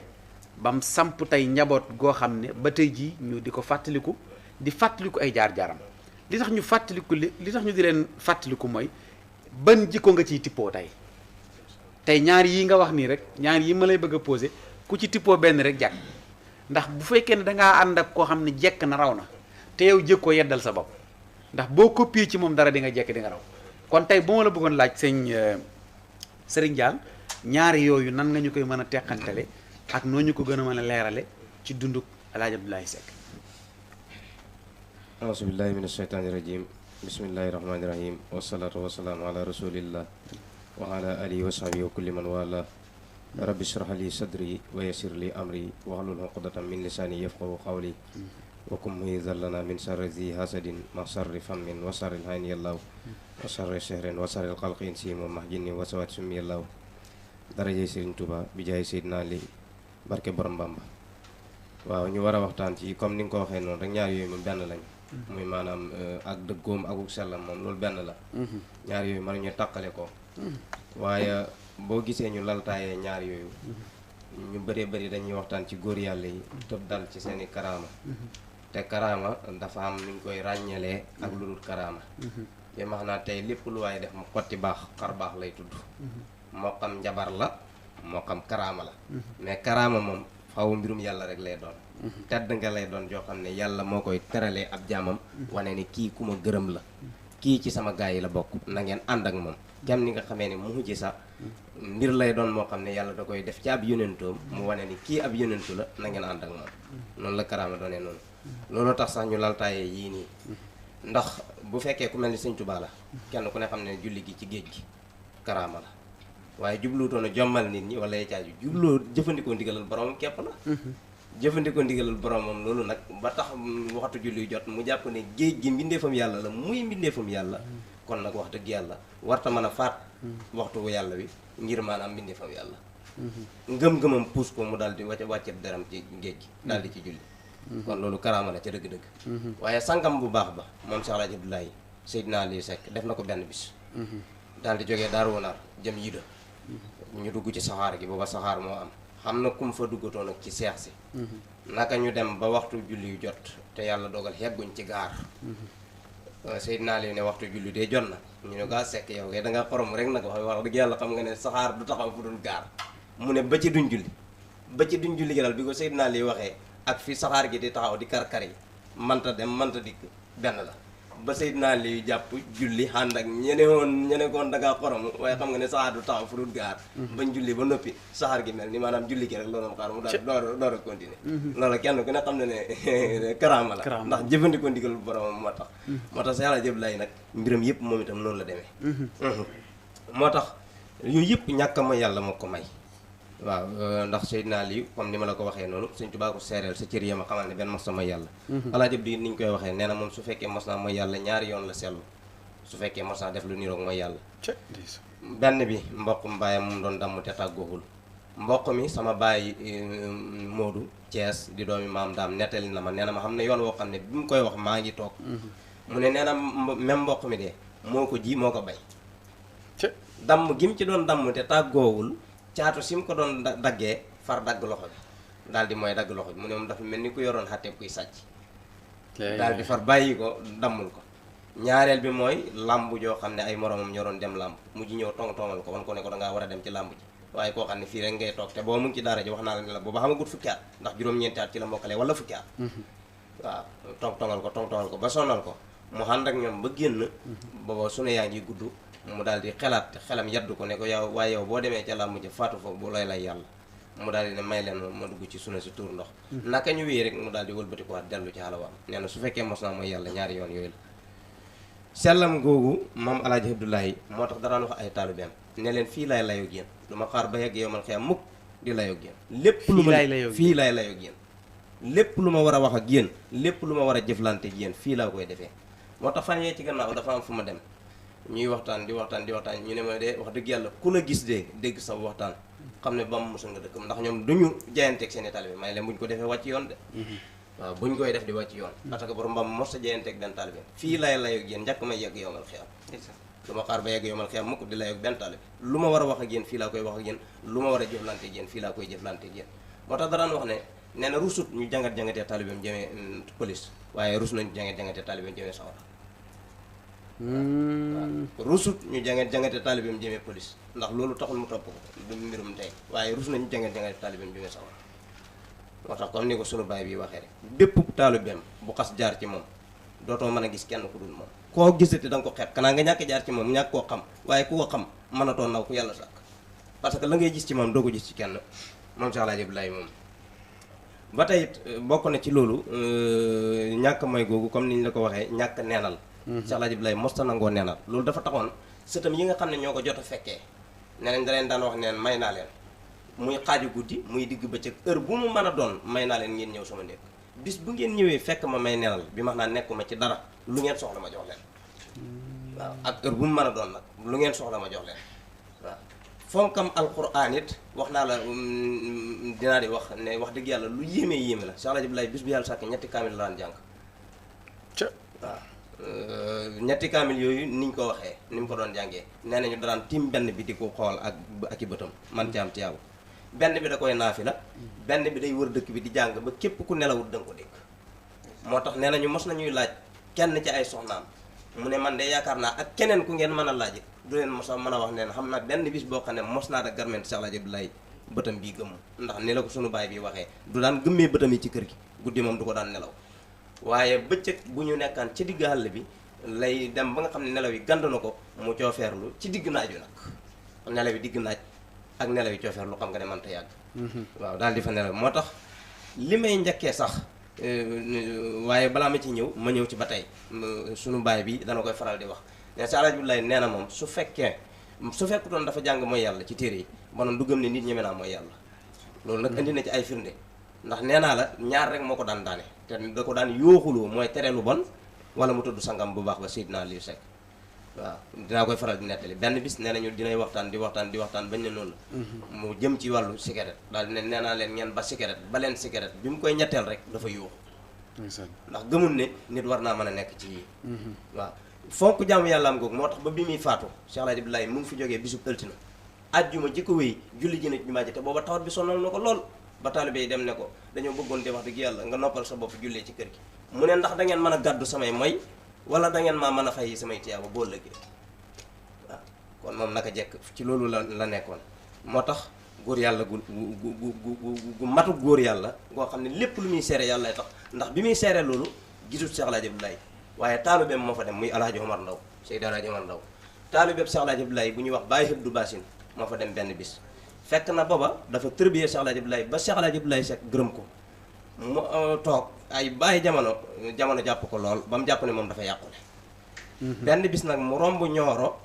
bam samp tey njaboot goo xam ne ba tey jii ñu di ko fàttaliku di fàttaliku ay jaar-jaaram li tax ñu fàttaliku li tax ñu di leen fàttaliku mooy ban jikko nga ciy tippoo tey ñaar yi nga wax nii rek ñaar yi ma lay bëgg a posé ku ci tippoo benn rek jàkk ndax bu fekkee ne dangaa ànd ak koo xam ne jekk na raw na te yow jëkkoo yeddal sa bopp ndax boo copier ci moom dara di nga jekk di nga raw kon tey bu ma la bëggoon laaj Serigne Dial ñaari yooyu nan nga ñu koy mën a teqantale ak noo ñu ko gën a mën a leerale ci dunduk El Hadj Abdoulaye Seck aasubillahi min asheytaani rajim bismillahi rahmaani rahim wasalaatu wasalaamu ala rasulillah wa ala alihi wa sahbihi wa kulli man wala rabbi shrah li sadri wa yassir li amri wahlul uqdatan min lisani yafqahu qawli wa kum mu'izan lana min sharri zi hasadin ma sharri fammin wa sharri hayni yallahu wa sharri shahrin wa sharri xalqin si moom max jinni wa sawat summi yallahu darajey Serigne Touba bi jaay Seydina li barke borom Bamba waaw ñu war a waxtaan ci comme ni nga ko waxee noonu rek ñaar yooyu moom benn lañ muy maanaam ak dëggoom akuk sellam moom loolu benn la ñaar yooyu mën ñu tàqale ko waaye boo gisee ñu laltaayee ñaar yooyu ñu bëree bëri dañuy waxtaan ci góor yàlla yi tëb dal ci seeni karaama te karaama dafa am nuñ koy ràññalee ak lu dul karaama bi max naa tey lépp lu waaye def mu xotti baax xar baax lay tudd moo xam njabar la moo xam karaama la mais karaama moom xaw mbirum yàlla rek lay doon tedd nga lay doon joo xam ne yàlla moo koy teralee ab jaamam wane ni kii ku ma gërëm la kii ci sama gaay yi la bokk na ngeen ànd ak moom jam ni nga xamee ne mu mujj sax mbir lay doon moo xam ne yàlla da koy def ci ab yonentoom mu wane ni kii ab yonentu la na ngeen ànd ak moom noonu la karaama doonee noonu loolu tax sax ñu laltaayee yii nii ndax bu fekkee ku mel ni Sëñ Tuubaa la kenn ku ne xam ne julli gi ci géej gi karaama la waaye jubluutoon a jommal nit ñi wala caaju jubloo jëfandikoo ndigalal boromam képp la jëfandikoo ndigalal boromam loolu nag ba tax waxtu julli jot mu jàpp ne géej gi mbindeefam yàlla la muy mbindeefam yàlla kon nag wax dëgg yàlla warta mën a faat waxtu yàlla wi ngir maanaam mbindeefam yàlla ngëm-ngëmam puus ko mu daal di wàcce deram ci géej gi daal di ci julli kon loolu karaama la ca dëgg-dëgg waaye sangam bu baax ba moom Cheikh El Hadj Abdoulaye Seydina Aliou Seck def na ko benn bis daal di jógee Daaru Wanaar jëm Yida ñu dugg ci saxaar gi booba saxaar moo am xam na kum fa duggatoon ak ci seex si naka ñu dem ba waxtu julli yu jot te yàlla dogal yegguñ ci gaar Seydina Aliou ne waxtu julli dee jot na ñu ne gaa Seck yow kay da ngaa xorom rek nag wax dëgg yàlla xam nga ne saxaar du taxaw fu dul gaar mu ne ba ci duñ julli gi daal bi ko Seydina Aliou waxee ak fi saxaar gi di taxaw di kar-kar yi manta dem manta dikk benn la ba Seydina li jàpp julli ànd ak ñene koon da ngaa xorom waaye xam nga ne saxaar du taxaw fu dul gaar bañ julli ba noppi saxaar gi mel ni maanaam julli gi rek loolu xaar mu daal door a continuer loolu kenn ku ne xam ne ne karaama la ndax jëfandikoo ndigal borom moo tax sa yàlla jëb lay nag mbiram yëpp moom itam noonu la demee moo tax yooyu yëpp ñàkk ma yàlla moo ko may waaw ndax Seydina Aliou comme ni ma la ko waxee noonu Sëñ Tuubaa ko seereel sa cër yama xamal ne benn mos na mooy yàlla alaa jëb di ni ñu koy waxee nee na moom su fekkee mos naa mooy yàlla ñaari yoon la seetlu su fekkee mos naa def lu niroog mooy yàlla benn bi mboq mbaayam mu doon damm te tàggoowul mboq mi sama baay Moodu Thiès di doomi maam daam nettali na ma nee na ma xam ne yoon woo xam ne bi mu koy wax maa ngi toog mu ne nee na même mboq mi de moo ko ji moo ko bay damm gi mu ci doon damm te tàggoowul caatu si mu ko doon daggee far dagg loxo bi daal di mooy dagg loxo bi mu ne moom dafa mel ni ku yoroon xàtteeb kuy sàcc daal di far bàyyi ko dammul ko ñaareel bi mooy làmb joo xam ne ay moromam ñoroon dem làmb mu ji ñëw tong-tongal ko wan ko ne ko da ngaa war a dem ci làmb ji waaye koo xam ne fii rek ngay toog te boo mu ngi ci daara ji wax naa la ne la booba xamagut fukki at ndax juróom-ñeenti at ci la mbokkale wala fukki at waaw tong-tongal ko ba sonal ko mu ànd ak ñoom ba génn booba sunu yaa ngi gudd mu daal di xelaat xelam yaddu ko ne ko yow waaye yow boo demee ca làmb ji faatu foofu bu lay yàlla mu daal di ne may leen ma dugg ci suna si tuur ndox naka ñu wéy rek mu daal di wëlbati ko waat dellu ci xalawaam nee na su fekkee mos naa mooy yàlla ñaari yoon yooyu la sellam googu maam Alaaji Abdoulaye moo tax daraan wax ay taalibeem ne leen fii laay layoo génn du ma xaar ba yegg yow man xiyam mukk di layoo génn lépp lu ma fii laay layoo génn lépp lu ma war a wax ak yéen lépp lu ma war a jëflante ak yéen fii laa koy defee moo tax fan yee ci gannaaw dafa am fu ma dem ñuy waxtaan di waxtaan ñu ne ma de wax dëgg yàlla ku la gis de dégg sa waxtaan xam ne bam mosul nga dëkkam ndax ñoom duñu jayanteeg seen i taalibe may leen buñ ko defee wàcc yoon de waaw buñ koy def di wàcc yoon parce que borom mbam mos sa jayanteeg benn taalibe fii lay layoog yéen njëkk may yegg yowmal xiyam lu ma xaar ba yegg yowmal xiyam mukk di layoog benn taalibe lu ma war a wax ak yéen fii laa koy wax ak yéen lu ma war a jëflante ak yéen fii laa koy jëflante ak yéen moo tax daraan wax ne nee na rusut ñu jangatee taalibeem jëmee police waaye rus nañu jangatee taalibeem jëmee sawara waaw rusut ñu jangate taalibeem jëmee police ndax loolu taxul mu topp ko du mbirum tey waaye rus nañu jangate taalibeem jëmee sawar moo tax comme ni ko sunu baay bi waxee rek bépp taalibeem bu xas jaar ci moom dootoo mën a gis kenn ku dul moom koo gisati da nga ko xeeb kanaa nga ñàkk jaar ci moom ñàkk koo xam waaye ku ko xam mënatoo naw ku yàlla sàkk parce que la ngay gis ci moom doo ko gis ci kenn moom Cheikh Alaaji Abdoulaye moom ba tey it bokk na ci loolu ñàkk may googu comme ni ñu la ko waxee ñàkk neenal Cheikh Alaaji Abdoulaye mosta nangoo neenal loolu dafa taxoon sëtam yi nga xam ne ñoo ko jot a fekkee nee nañ da leen daan wax neen may naa leen muy xaaju guddi muy digg bëccëg heure bu mu mën a doon may naa leen ngeen ñëw sama ndékk bis bu ngeen ñëwee fekk ma may neenal bi ma naa nekkuma ci dara lu ngeen soxla ma jox leen waaw ak heure bu mu mën a doon nag lu ngeen soxla ma jox leen waaw fonkam alquran it wax naa la dinaa di wax ne wax dëgg yàlla lu yéeme la Cheikh Alaaji Abdoulaye bis bu yàlla sàkk ñetti kaamil la daan jàng waaw ñetti kaamil yooyu niñ ko waxee ni mu ko doon jàngee nee nañu daraan tiim benn bi di ko xool ak i bëtam man ci am ci yàlla benn bi da koy naafi la benn bi day wër dëkk bi di jàng ba képp ku nelawut danga ko dégg moo tax nee nañu mos nañuy laaj kenn ci ay soxnaam mu ne man de yaakaar naa ak keneen ku ngeen mën a laaj du leen mos a mën a wax neen xam naa benn bis boo xam ne mos naa da garment Cheikh Alaaji Abdoulaye bëtam bii gëmm ndax ni la ko sunu baay bi waxee du daan gëmmee bëtam yi ci kër gi guddi moom du ko daan nelaw waaye bëccëg bu ñu nekkaan ci digg àll bi lay dem ba nga xam ne nelaw yi gànd na ko mu coofeerlu ci digg naaj wi nag nelaw yi digg naaj ak nelaw yi coofeerlu xam nga ne mënta yàgg waaw daal di fa nelaw moo tax li may njëkkee sax waaye balaa ma ci ñëw ma ñëw ci ba tey sunu baay bi dana koy faral di wax ne Cheikh Alaaji Abdoulaye nee na moom su fekkutoon dafa jàng mooy yàlla ci téere yi maanaam du gëm ne nit ñeme naa mooy yàlla loolu nag indi na ci ay firnde ndax nee naa la ñaar rek moo ko daan daane te da ko daan yooxuloo mooy tere lu bon wala mu tudd sangam bu baax ba Seydina Aliou Seck waaw dinaa koy faral di nettali benn bis nee nañu dinay waxtaan bañ ne noonu la mu jëm ci wàllu cigarette daal di ne nee naa leen ngeen ba cigarette ba leen cigarette bi mu koy ñetteel rek dafa yooxu ndax gëmul ne nit war naa mën a nekk ci yii waaw fonk jaamu yàlla am googu moo tax ba bi muy faatu Cheikh Alaaji Abdoulaye mu ngi fi jógee bisub ëltina ajjuma ji ko wéy julli ji na jumaa ji te booba tawat bi sonal na ko lool ba taalibe yi dem ne ko dañoo bëggoon de wax dëgg yàlla nga noppal sa bopp jullee ci kër gi mu ne ndax da ngeen mën a gàddu samay moy wala da ngeen maa mën a fay samay tiyaaba boo lëggee waaw kon moom naka jekk ci loolu la nekkoon moo tax góor yàlla gu matu góor yàlla goo xam ne lépp lu muy seere yàlla lay tax ndax bi muy seere loolu gisul Cheikh Alaaji Abdoulaye waaye taalibeem moo fa dem muy Alaaji Omar Ndaw Seydi Alaaji Omar Ndaw taalibeem Cheikh Alaaji Abdoulaye bu ñuy wax Baye Abdou Bassine moo fa dem benn bis fekk na booba dafa tërbiyee Cheikh Alaaji Abdoulaye ba Cheikh Alaaji Abdoulaye Seck gërëm ko mu toog ay bàyyi jamono jàpp ko lool ba mu jàpp ne moom dafa yàqule benn bis nag mu romb Ñooro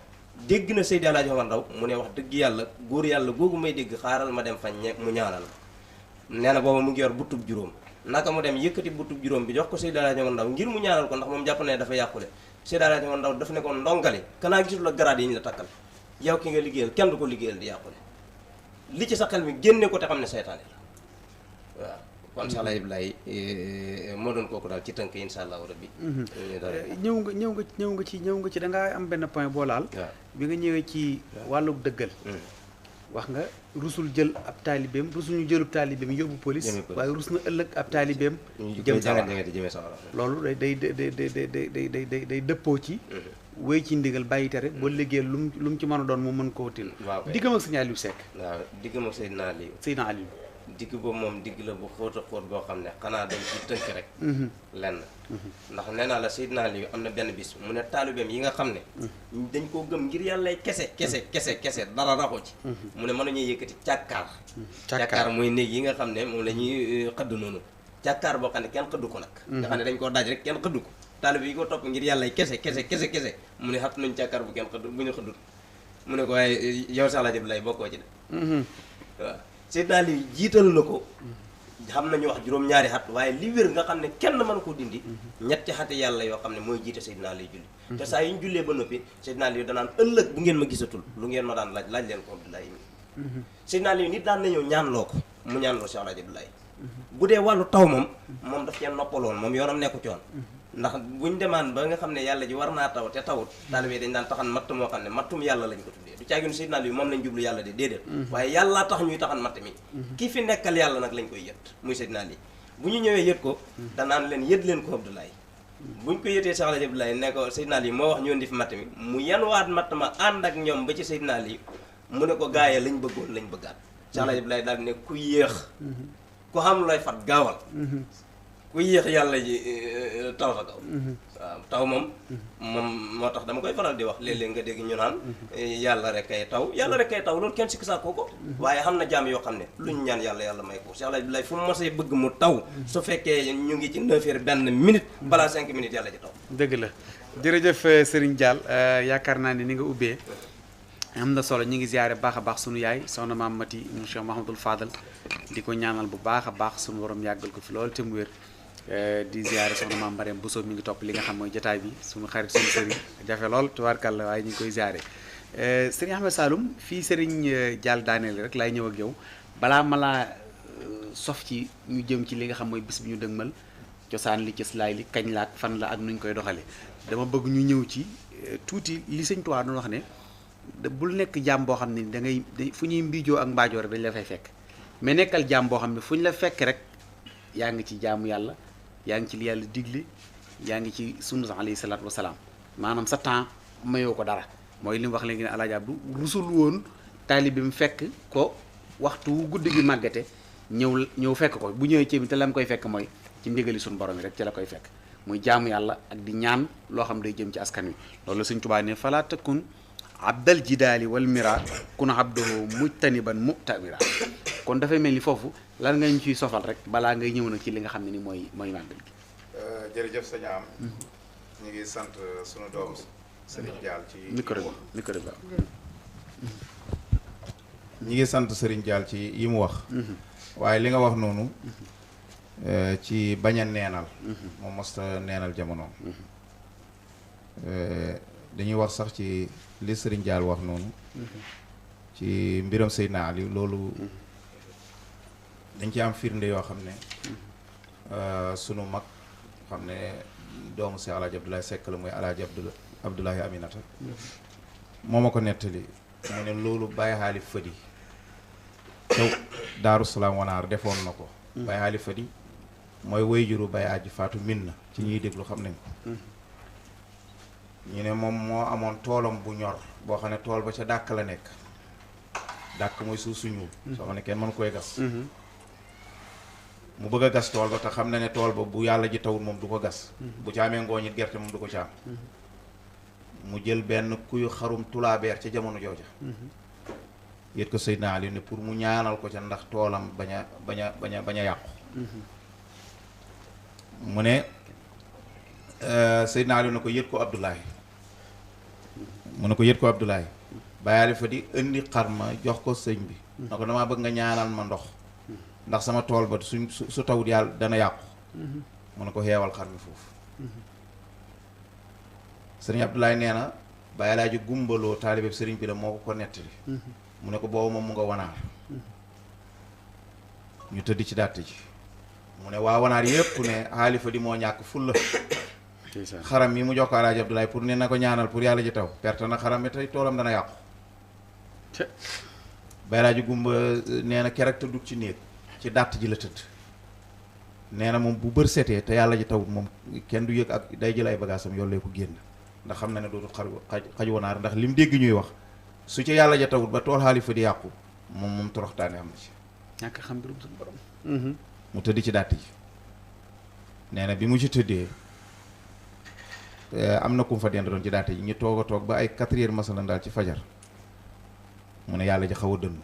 dégg na Seydi Alaaji Omar Ndaw mu ne wax dëgg yàlla góor yàlla googu may dégg xaaral ma dem fañ mu ñaanal ma nee na booba mu ngi yor butub juróom naka mu dem yëkkati butub juróom bi jox ko Seydi Alaaji Omar Ndaw ngir mu ñaanal ko ndax moom jàpp ne dafa yàqule Seydi Alaaji Omar Ndaw daf ne ko ndongali kanaa gisul la garaat yi ñu la takkal yow ki nga liggéeyal kenn du ko liggéeyal di yàqule li ci sa xel mi génne ko te xam ne seytaane la waaw kon Cheikh Alaaji Abdoulaye moo doon kooku daal ci tënk insha allahu rabbi ñëw nga ci da ngaa am benn point boo laal bi nga ñëwee ci wàllu dëggal wax nga rusul jël ab taalibeem rusul ñu jëlub taalibeem yóbbu police waaye rus na ëllëg ab taalibeem jëm sawara loolu day dëppoo ci wéy ci ndigal bàyyi tere boo liggéey lu mu ci mën a doon mu mën koo til diggam ak Sëñ Aliou Seck waaw diggam ak Seydina Aliou digg boobu moom digg la bu xóot a xóot boo xam ne xanaa dañ ci tënk rek lenn ndax nee naa la Seydina Aliou am na benn bis mu ne taalibeem yi nga xam ne dañ koo gëm ngir yàlla kese dara raxu ci mu ne mën nañuy yëkkati càkkaar mooy néeg yi nga xam ne moom la ñuy xëdd noonu càkkaar boo xam ne kenn xëddu ko nag nga xam ne dañ koo daaj rek kenn xëddu ko taalibe yi ko topp ngir yàlla kese mu ne xat nañu càkkaar bu kenn xëddu bu ñu xëddut mu ne ko waaye yow Cheikh Alaaji Abdoulaye bokkoo ci de waaw Seydina Aliou jiital na ko xam nañu wax juróom-ñaari xat waaye li wér nga xam ne kenn mën koo dindi ñetti xati yàlla yoo xam ne mooy jiite Seydina Aliou julli te saa yu ñu jullee ba noppi Seydina Aliou danaan ëllëg bu ngeen ma gisatul lu ngeen ma daan laaj leen ko Abdoulaye mi Seydina Aliou nit daan na ñëw ñaanloo ko mu ñaanloo Cheikh Alaaji Abdoulaye bu dee wàllu taw moom daf cee noppaloon moom yoonam nekku coon ndax buñ demaan ba nga xam ne yàlla ji war naa taw te tawut taalibe dañ daan taxan matt moo xam ne mattum yàlla lañ ko tuddee du caaginu Seydina Aliou moom lañ jublu yàlla de déedéet waaye yàllaa tax ñuy taxan matt mi ki fi nekkal yàlla nag lañ koy yët muy Seydina Aliou bu ñu ñëwee yët ko danaan leen yët leen ko Abdoulaye buñ ko yëtee Cheikh Alaaji Abdoulaye ne ko Seydina Aliou moo wax ñu indi fi matt mi mu yanuwaat matt ma ànd ak ñoom ba ci Seydina Aliou mu ne ko gaayee lañ bëggoon lañ bëggaat Cheikh Alaaji Abdoulaye daal ne ku yéex ku xam looy fat gaawal ku yéex yàlla ji taw sa kaw waaw taw moom moo tax dama koy faral di wax léeg-léeg nga dégg ñu naan yàlla rek kay taw loolu kenn sikki saa ko waaye xam na jaam yoo xam ne lu ñu ñaan yàlla may ko Cheikh Alaaji Abdoulaye fu mu mosee bëgg mu taw su fekkee ñu ngi ci 9h benn minute balaa 5 minutes yàlla ji taw dëgg la jërëjëf Serigne Diall yaakaar naa ne ni nga ubbee am na solo ñu ngi ziare baax a baax sunu yaay soxna maam Mati monsieur Mahamadul Fadal di ko ñaanal bu baax a baax sunu borom yàggal ko fi loolu te mu wér di ziare soxna maam Mariam Bousso mi ngi topp li nga xam mooy jotaay bi sunu xarit sunu sëriñ jafe lool tubaarkàlla waaye ñu ngi koy ziare Serigne Ahmed Saloum fii Serigne Diall daaneel rek laay ñëw ak yow balaa ma laa sof ci ñu jëm ci li nga xam mooy bis bi ñu dëgmal cosaan li cëslaay li kañ la ak fan la ak nuñ koy doxale dama bëgg ñu ñëw ci tuuti li Sëñ Tuubaa doon wax ne bul nekk jaam boo xam ne da ngay fu ñuy mbiijoo ak mbaajoo rek dañ la fay fekk mais nekkal jaam boo xam ne fu ñu la fekk rek yaa ngi ci jaamu yàlla yaa ngi ci li yàlla digle yaa ngi ci sunna alayhi salaatu wasalaam maanaam sa temps mayoo ko dara mooy li mu wax léegi ne Alaaji Abdu rusul woon taalibe mu fekk ko waxtu wu guddi gi màggate ñëw fekk ko bu ñëwee ci bi te la mu koy fekk mooy ci ndigali suñu borom yi rek ci la koy fekk muy jaamu yàlla ak di ñaan loo xam day jëm ci askan wi loolu la Sëñ Tuubaa ne falaa takun abdal jidaali wal mira kun abduhu mujtaniban mu'tamira kon dafay mel ni foofu lan nga ñu ciy sofal rek balaa ngay ñëw nag ci li nga xam ne ni mooy màggal gi jërëjëf sëñ am ñu ngi sant sunu doom Serigne Diall ci micro bi ñi ngi sant Serigne Diall ci yi mu wax waaye li nga wax noonu ci bañ a neenal moom mosta neenal jamonoom dañuy wax sax ci li Serigne Diall wax noonu ci mbiram Seydina Aliou loolu dañ ci am firnde yoo xam ne sunu mag xam ne doomu si Alaaji Abdoulaye Seck la muy Alaaji Abdoulaye Aminata moo ma ko nettali mu ne loolu Baye Xaali Fadi tew Daaru Salaam Wanaar defoon na ko Baye Xaali Fadi mooy wayjuru Baye Aji Faatu min na ci ñuy déglu xam nañ ko ñu ne moom moo amoon toolam bu ñor boo xam ne tool ba ca dàkk la nekk dàkk mooy suuf su ñuul soo xam ne kenn mënu koy gas mu bëgg a gas tool ba te xam na ne tool ba bu yàlla ji tawul moom du ko gas bu ci amee ngooñit gerte moom du ko ci am mu jël benn kuy xarum tulaabeer ca jamono jooja yét ko Seydina Ali ne pour mu ñaanal ko ca ndax toolam bañ a yàqu mu ne Seydina Ali ne ko yët ko Abdoulaye mu ne ko yët ko Abdoulaye bàyyaale fa di indi xar ma jox ko sëñ bi na ko damaa bëgg nga ñaanal ma ndox ndax sama tool ba su tawut yàlla dana yàqu mu ne ko xeewal xar mi foofu sëriñ Abdoulaye nee na bàyyi ji gumbaloo taalibe sëriñ bi la moo ko nettali mu ne ko boobu moom mu nga wanaar ñu tëdd ci dàtt ji mu ne waa wanaar yépp ne xaalifa di moo ñàkk fulla xaram yi mu jox ko Alaaji Abdoulaye pour ne na ko ñaanal pour yàlla ji taw perte na xaram mi tey toolam dana yàqu bàyyi ji gumba nee na keroog tëddut ci néeg ci dàtt ji la tëdd nee na moom bu bër setee te yàlla ji tawut moom kenn du yëg ak day jël ay bagaasam yollee ko génn ndax xam na ne dootul xaj wanaar ndax lim dégg ñuy wax su ci yàlla ja tawut ba tool xaalifa di yàqu moom toroxtaane am na ci ñàkk xam mbirum suñu borom mu tëdd ci dàtt ji nee na bi mu ci tëddee am na ku mu fa dend doon ci dàtt ji ñu toog a toog ba ay 4 heures masalan daal ci fajar mu ne yàlla ji xaw a dënn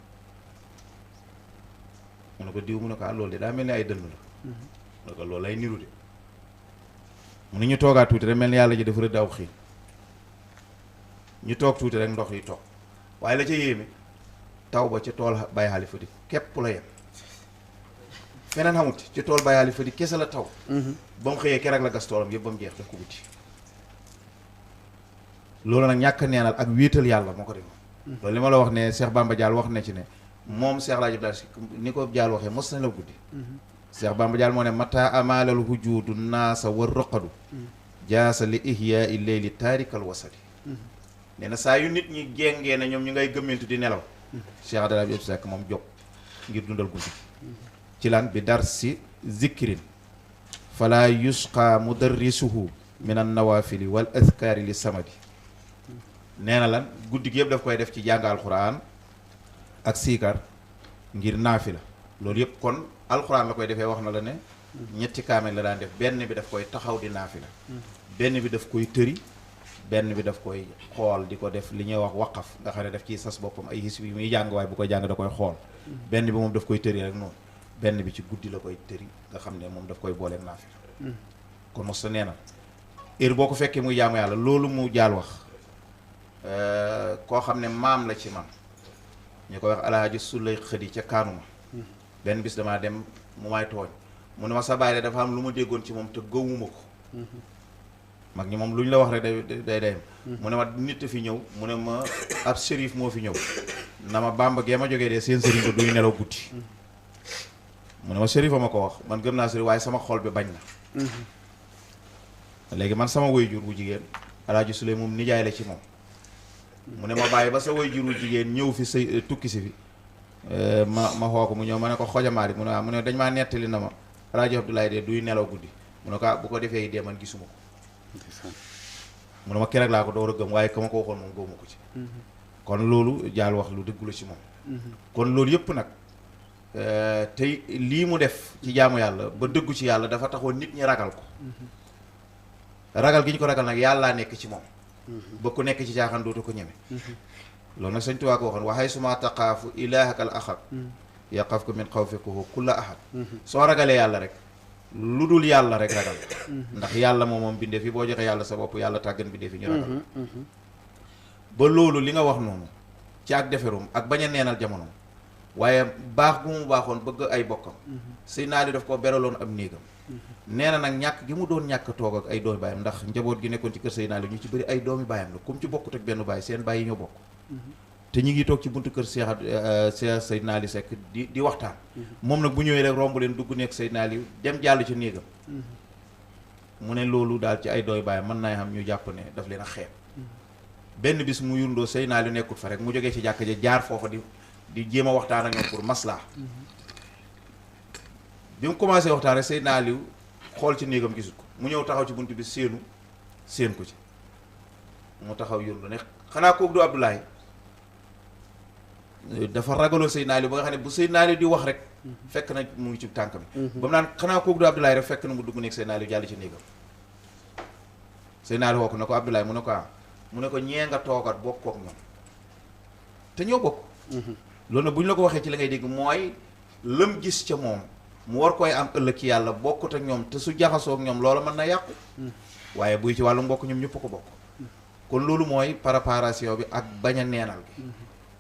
mu ne ko diw mu ne ko loolu de daa mel ni ay dënn la mu ne ko loolu ay niru de mu ne ñu toogaat tuuti rek mel ni yàlla ji dafa rëdd aw xiin ñu toog tuuti rek ndox yi toog waaye la ca yéeme taw ba ca tool Baye Xalifa di képp la yem feneen xamut ci tool Baye Xalifa di kese la taw ba mu xëyee keroog la gas toolam yëpp ba mu jeex daf ko guddi loolu nag ñàkk neenal ak wéetal yàlla moo ko def loolu li ma la wax ne Cheikh Bamba Diall wax na ci ne moom Cheikh Alaaji Abdoulaye ni ko Diall waxee mos na la guddi Cheikh Bamba Diall moo ne mata amalal hujudu naasa war roqadu jaasa li ihyaa i leyli taarikal wasadi nee na saa yu nit ñi jéngee na ñoom ñu ngay gëmmentu di nelaw Cheikh Abdoulaye Seck moom jóg ngir dundal guddi ci lan bi dar si zikrin fala yusqa mudarrisuhu min an nawafili wal azkaari li samadi nee na lan guddi gi yëpp daf koy def ci jàng alxuraan ak siikar ngir naafila loolu yëpp kon alxuraan la koy defee wax na la ne ñetti kaamel la daan def benn bi daf koy taxaw di naafila benn bi daf koy tëri benn bi daf koy xool di ko def li ñuy wax waqaf nga xam ne daf ciy sas boppam ay his bi muy jàng waaye bu koy jàng da koy xool benn bi moom daf koy tëri rek noonu benn bi ci guddi la koy tëri nga xam ne moom daf koy booleeg naafila kon mos ta nee na heure boo ko fekkee muy jaamu yàlla loolu mu jaal wax koo xam ne maam la ci man ñu koy wax alaaji sulay xëdi ca kaanuma benn bis damaa dem mu may tooñ mu ne ma sa baay de dafa am lu ma déggoon ci moom te gëwuma ko mag ñi moom lu ñu la wax rek day dem mu ne ma nit fi ñëw mu ne ma ab shérif moo fi ñëw na ma Bàmba gee ma jógee de seen sëriñ ba duy nelaw guddi mu ne ma shérif a ma ko wax man gëm naa sëriñ waaye sama xol bi bañ na léegi man sama waajur bu jigéen alaaji Suley moom nijaay la ci moom mu ne ma bàyyi ba sa waajur bu jigéen ñëw fi say tukki si fi ma xoo ko mu ñëw ma ne ko xojamaari mu ne mu ne dañ maa nettali na ma alaaji Abdoulaye de duy nelaw guddi mu ne ko bu ko defee dee man gisuma ko mu ne ma keroog laa ko door a gëm waaye ka ma ko waxoon moom gëwuma ko ci kon loolu jaal wax lu dëggu la ci moom kon loolu yëpp nag tey lii mu def ci jaamu yàlla ba dëggu ci yàlla dafa taxoon nit ñi ragal ko ragal gi ñu ko ragal nag yàllaa nekk ci moom ba ku nekk ci caaxaan dootu ko ñeme loolu nag Sëñ Tuubaa ko waxoon waxay suma taqaafu ilaahakal ahad yaqaf ko min xawfihi kulla ahad soo ragalee yàlla rek lu dul yàlla rek ragal ndax yàlla moom bindee fi boo joxee yàlla sa bopp yàlla tàggan bindee fi ñu ragal ba loolu li nga wax noonu ci ak deferum ak bañ a neenal jamono waaye baax gu mu baaxoon bëgg ay bokkam sëy naa li daf ko beraloon am néegam nee na nag ñàkk gi mu doon ñàkk toog ak ay doomi baayam ndax njaboot gi nekkoon ci kër sëy naa li ñu ci bëri ay doomi baayam la comme ci bokkut ak benn baay seen baay yi ñoo bokk te ñu ngi toog ci buntu kër Cheikh Seydina Ali Seck di waxtaan moom nag bu ñëwee rek romb leen dugg nekk Seydina Ali dem jàll ci néegam mu ne loolu daal ci ay dooy baayam mën naa xam ñu jàpp ne daf leen a xeeb benn bis mu yundoo Seydina Ali nekkul fa rek mu jógee ci jàkka ja jaar foofa di jéem a waxtaan ak ñoom pour maslaa bi mu commencé waxtaan rek Seydina Ali xool ci néegam gisut ko mu ñëw taxaw ci buntu bi séen ko ci mu taxaw yundu ne xanaa kooku du Abdoulaye dafa ragaloon Seydina Aliou ba nga xam ne bu Seydina Aliou di wax rek fekk na mu ngi ci tànk mi ba mu naan xanaa kooku du Abdoulaye rek fekk na mu dugg nekk Seydina Aliou jàll ci néegam Seydina Aliou woo ko ne ko Abdoulaye mu ne ko mu ne ko ñee nga toogat bokk ak ñoom te ñoo bokk loolu nag bu ñu la ko waxee ci la ngay dégg mooy lëm gis ca moom mu war koy am ëllëg ci yàlla bokkut ak ñoom te su jaxasoo ak ñoom loola mën na yàqu waaye buy ci wàllu mbokk ñoom ñëpp ko bokk kon loolu mooy préparation bi ak bañ a neenal gi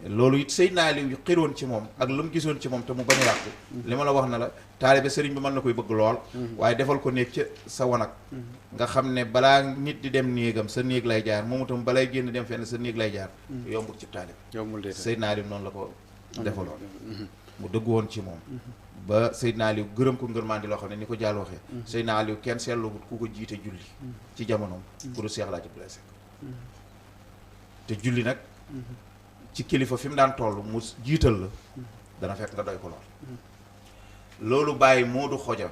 loolu it Seydina Aliou xiroon ci moom ak lu mu gisoon ci moom te mu bañ a yàqu li ma la wax na la taalibe sëriñ bi mën na koy bëgg lool waaye defal ko néeg ca sa wanag nga xam ne balaa nit di dem néegam sa néeg lay jaar moom itam balay génn dem fenn sa néeg lay jaar yombul ci taalibe yombul de Seydina Aliou noonu la ko defaloon mu dëgg woon ci moom ba Seydina Aliou gërëm ko ngërmandi loo xam ne ni ko jàll waxee Seydina Aliou kenn seetluwut ku ko jiite julli ci jamonoom ku du Seex Alaaji Abdoulaye Seck te julli nag ci kilifa fi mu daan toll mu jiital la dana fekk nga doy ko loolu bàyyi Moodu Xoja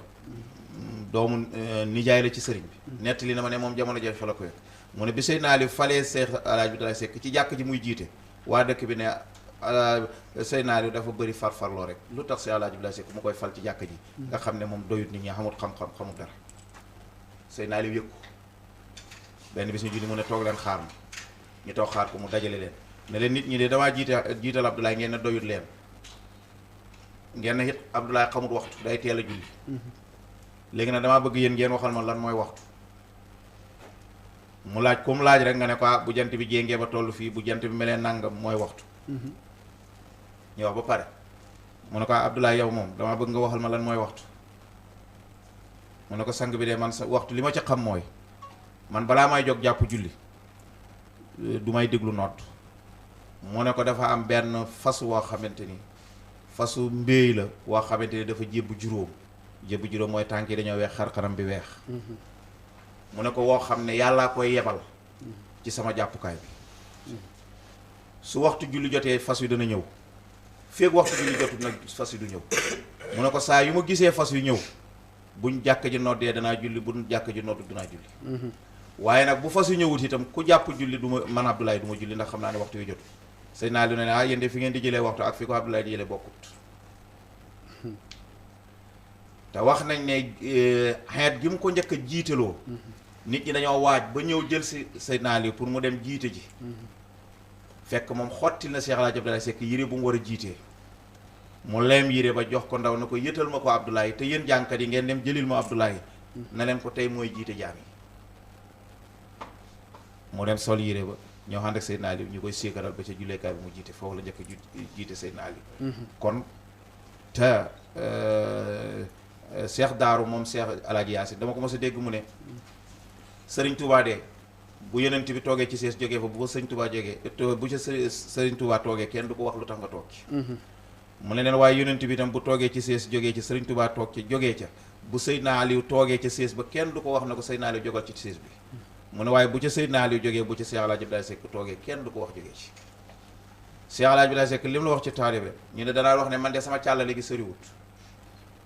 doomu nijaay la ci sëriñ bi nettali na ma ne moom jamono jee fa la ko yëg mu ne bi Seydina Aliou falee Seex Alaaji Abdoulaye Seck ci jàkk ji muy jiite waa dëkk bi ne Seydina Aliou dafa bëri farfarloo rek lu tax Seex Alaaji Abdoulaye Seck mu koy fal ci jàkk ji nga xam ne moom doyut nit ñi xamut xam-xam xamut dara Seydina Aliou yëg ko benn bis ñu julli mu ne toog leen xaar ma ñu toog xaar ko mu dajale leen ne leen nit ñi de damaa jiital Abdoulaye ngeen ne doyut leen ngeen ne it Abdoulaye xamut waxtu day teel a julli léegi nag damaa bëgg yéen ngeen waxal ma lan mooy waxtu mu laaj comme laaj rek nga ne ko bu jant bi jéngee ba toll fii bu jant bi melee nangam mooy waxtu ñu wax ba pare mu ne ko Abdoulaye yow moom damaa bëgg nga waxal ma lan mooy waxtu mu ne ko sang bi de man sa waxtu li ma ca xam mooy man balaa may jóg jàpp julli du may déglu nodd mu ne ko dafa am benn fas woo xamante ni fasu mbéy la woo xamante ni dafa jébbu juróom mooy tànk yi dañoo weex xar-xaram bi weex mu ne ko woo xam ne yàllaa koy yebal ci sama jàppukaay bi su waxtu julli jotee fas wi dana ñëw feeg waxtu julli jotut nag fas wi du ñëw mu ne ko saa yu ma gisee fas wi ñëw buñ jàkk ji noddee danaa julli buñ jàkk ji noddu dinaa julli waaye nag bu fas yu ñëwut itam ku jàpp julli du ma man Abdoulaye du ma julli ndax xam naa ne waxtu wi jotu sëy naa lu ne yéen de fi ngeen di jëlee waxtu ak fi ko Abdoulaye di jëlee bokkut te wax nañ ne xeet gi mu ko njëkk a jiitaloo nit ñi dañoo waaj ba ñëw jël si Seydina Aliou pour mu dem jiite ji fekk moom xottil na Seex Alaaji Abdoulaye Seck yére bu mu war a jiitee mu leem yére ba jox ko ndaw na ko yëtal ma ko Abdoulaye te yéen jànkat yi ngeen dem jëlil ma Abdoulaye na leen ko tey mooy jiite jaam yi mu dem sol yére ba ñoo xam ak Seydina Aliou ñu koy séekaral ba ca julleekaay bi mu jiite foofu la njëkk jiite Seydina Aliou kon te Seex Daaru moom Seex Alaaji Yaasin dama ko mos a dégg mu ne Sëriñ Touba de bu Yonent bi toogee ci sees jógee fa bu ko Sëriñ Touba jógee bu ca Sëriñ Touba toogee kenn du ko wax lu tax nga toog ci mu ne leen waaye Yonent bi itam bu toogee ci sees jógee ci Sëriñ Touba toog ci jógee ca bu Seydina Aliou toogee ca sees ba kenn du ko wax na ko Seydina Aliou jógal ci sees bi mu ne waaye bu ca Seydina Aliou jógee bu ca Seex Alaaji Abdoulaye Seck toogee kenn du ko wax jógee ci Seex Alaaji Abdoulaye Seck li mu la wax ci taalibe ñu ne danaa wax ne man de sama càllale gi soriwut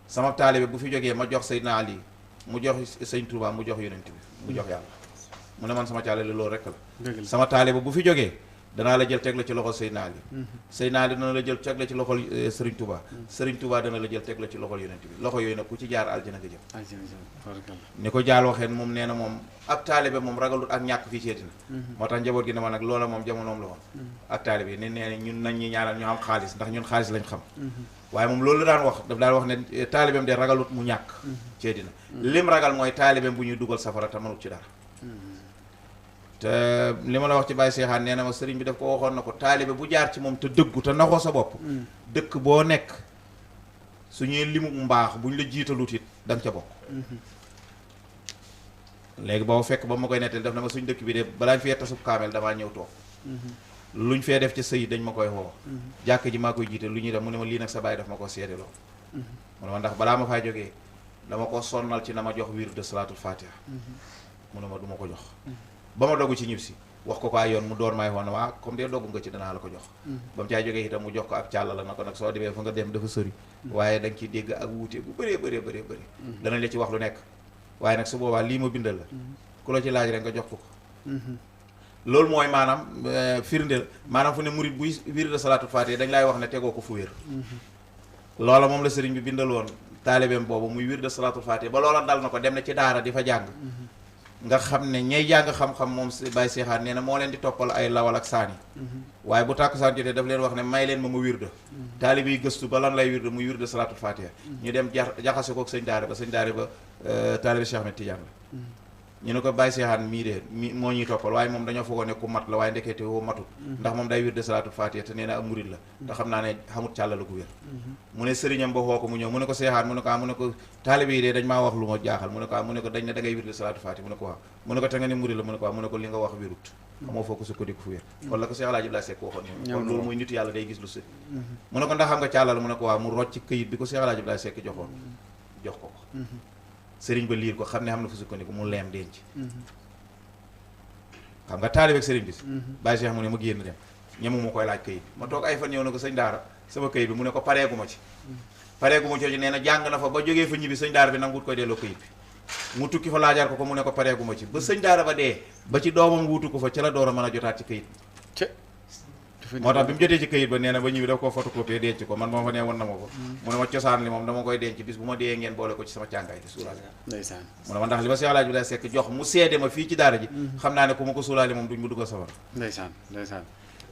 sama taalibe bu fi jógee ma jox Seydina Aliou mu jox Sëriñ Touba mu jox Yonent bi mu jox yàlla mu ne man sama càllale loolu rek la sama taalibe bu fi jógee danaa la jël teg la ci loxol Seydina Aliou Seydina Aliou dana la jël teg la ci loxol Sëriñ Touba Sëriñ Touba dana la jël teg la ci loxol Yonent bi loxo yooyu nag ku ci jaar aljana nga jëm ni ko jaal waxeen moom nee na moom ab taalibe moom ragalut ak ñàkk fii ci àddina moo tax njaboot gi ne ma nag loola moom jamonoom la woon ak taalibe yi ne nee na ñun nañ ñi ñaanal ñu am xaalis ndax ñun xaalis lañ xam waaye moom loolu la daan wax daf daan wax ne taalibeem de ragalut mu ñàkk ci àddina lim ragal mooy taalibeem bu ñuy dugal safara te mënut ci dara te li ma la wax ci Baye Seexaan nee na ma sëriñ bi daf ko waxoon na ko taalibe bu jaar ci moom te dëggu te naxoo sa bopp dëkk boo nekk suñuy limu mbaax buñ la jiitalut it da nga ca bokk léegi boo fekk ba ma koy nettali def na ma suñ dëkk bi de balaañ fee tasub kaamel damaa ñëw toog luñ fee def ci sëy dañ ma koy woo jàkk ji maa koy jiite lu ñuy def mu ne ma lii nag sa baay daf ma ko seedeloo mu ne ma ndax balaa ma fay jógee dama ko sonnal ci na ma jox wirdu salaatul fatiha mu ne ma du ma ko jox ba ma dogg ci ñib si wax ko ay yoon mu door may woon waa comme dee dogg nga ci danaa la ko jox ba mu caay jógee itam mu jox ko ab càll la na ko nag soo demee fa nga dem dafa sori waaye da nga ciy dégg ak wuute bu bëree bëri danañ la ci wax lu nekk waaye nag su boobaa lii ma bindal la ku la ci laaj rek nga jox ko loolu mooy maanaam firndeel maanaam fu ne murit buy wirde salaatul faatiha dañ lay wax ne tegoo ko fu wér loola moom la sëriñ bi bindaloon taalibeem boobu muy wirde salaatul faatiha ba loola dal na ko dem na ci daara di fa jàng nga xam ne ñay jàng xam-xam moom Baye Seexaan nee na moo leen di toppal ay lawal ak saani waaye bu tàkkusaan jotee daf leen wax ne may leen ma wirde taalibe yi gëstu ba lan lay wirde muy wirde salaatul faatiha ñu dem jaxase kook sëñ daara ba taalibe Cheikh Ahmed Tidiane la ñu ne ko Baye Seexaan mii de mi moo ñuy toppal waaye moom dañoo foogoo ne ku mat la waaye ndekete woo matut ndax moom day wirde salaatul faatiha te nee na am murid la te xam naa ne xamut càlla la gu wér mu ne sëriñam ba xoo ko mu ñëw mu ne ko Seexaan mu ne ko mu ne ko taalibe yi de dañ maa wax lu ma jaaxal mu ne ko mu ne ko dañ ne da ngay wirde salaatul faatiha mu ne ko waaw mu ne ko te nga ne murid la mu ne ko waaw mu ne ko li nga wax wérut xamoo foo ko sukkandiku fu wér kon la ko Cheikh Alaaji Abdoulaye Seck waxoon kon loolu mooy nitu yàlla day gis lu sëñ mu ne ko ndax xam nga càlla la mu ne ko waaw mu rocc këyit bi ko Cheikh Alaaji Abdoulaye Seck joxoon jox ko sëriñ ba liir ko xam ne xam na fa sukkandiku mu leem denc xam nga taalibe ak sëriñ bi Baye Cheikh mu ne ma génn dem ñemu ma koy laaj kayit ma toog ay fan ñëw na ko sëñ daara sama kayit bi mu ne ko pareegu ma ci nee na jàng na fa ba jógee fa ñibbi sëñ daara bi nanguwut koy delloo kayit bi mu tukki fa laajaar ko mu ne ko pareegu ma ci ba sëñ daara ba dee ba ci doomam wuutu ko fa ca la door a mën a jotaat ci kayit moo tax bi mu jotee ci kayit ba nee na ba ñibbi daf koo photocopie denc ko man moo fa nee woon na ma ko mu ne ma cosaan li moom dama koy denc bis bu ma dee ngeen boole ko ci sama càngaay di suulaale ndeysaan mu ne ma ndax li ma Cheikh Alaaji Abdoulaye Seck jox mu seede ma fii ci daara ji xam naa ne ku ma ko suulaale moom duñ mu dugg safara ndeysaan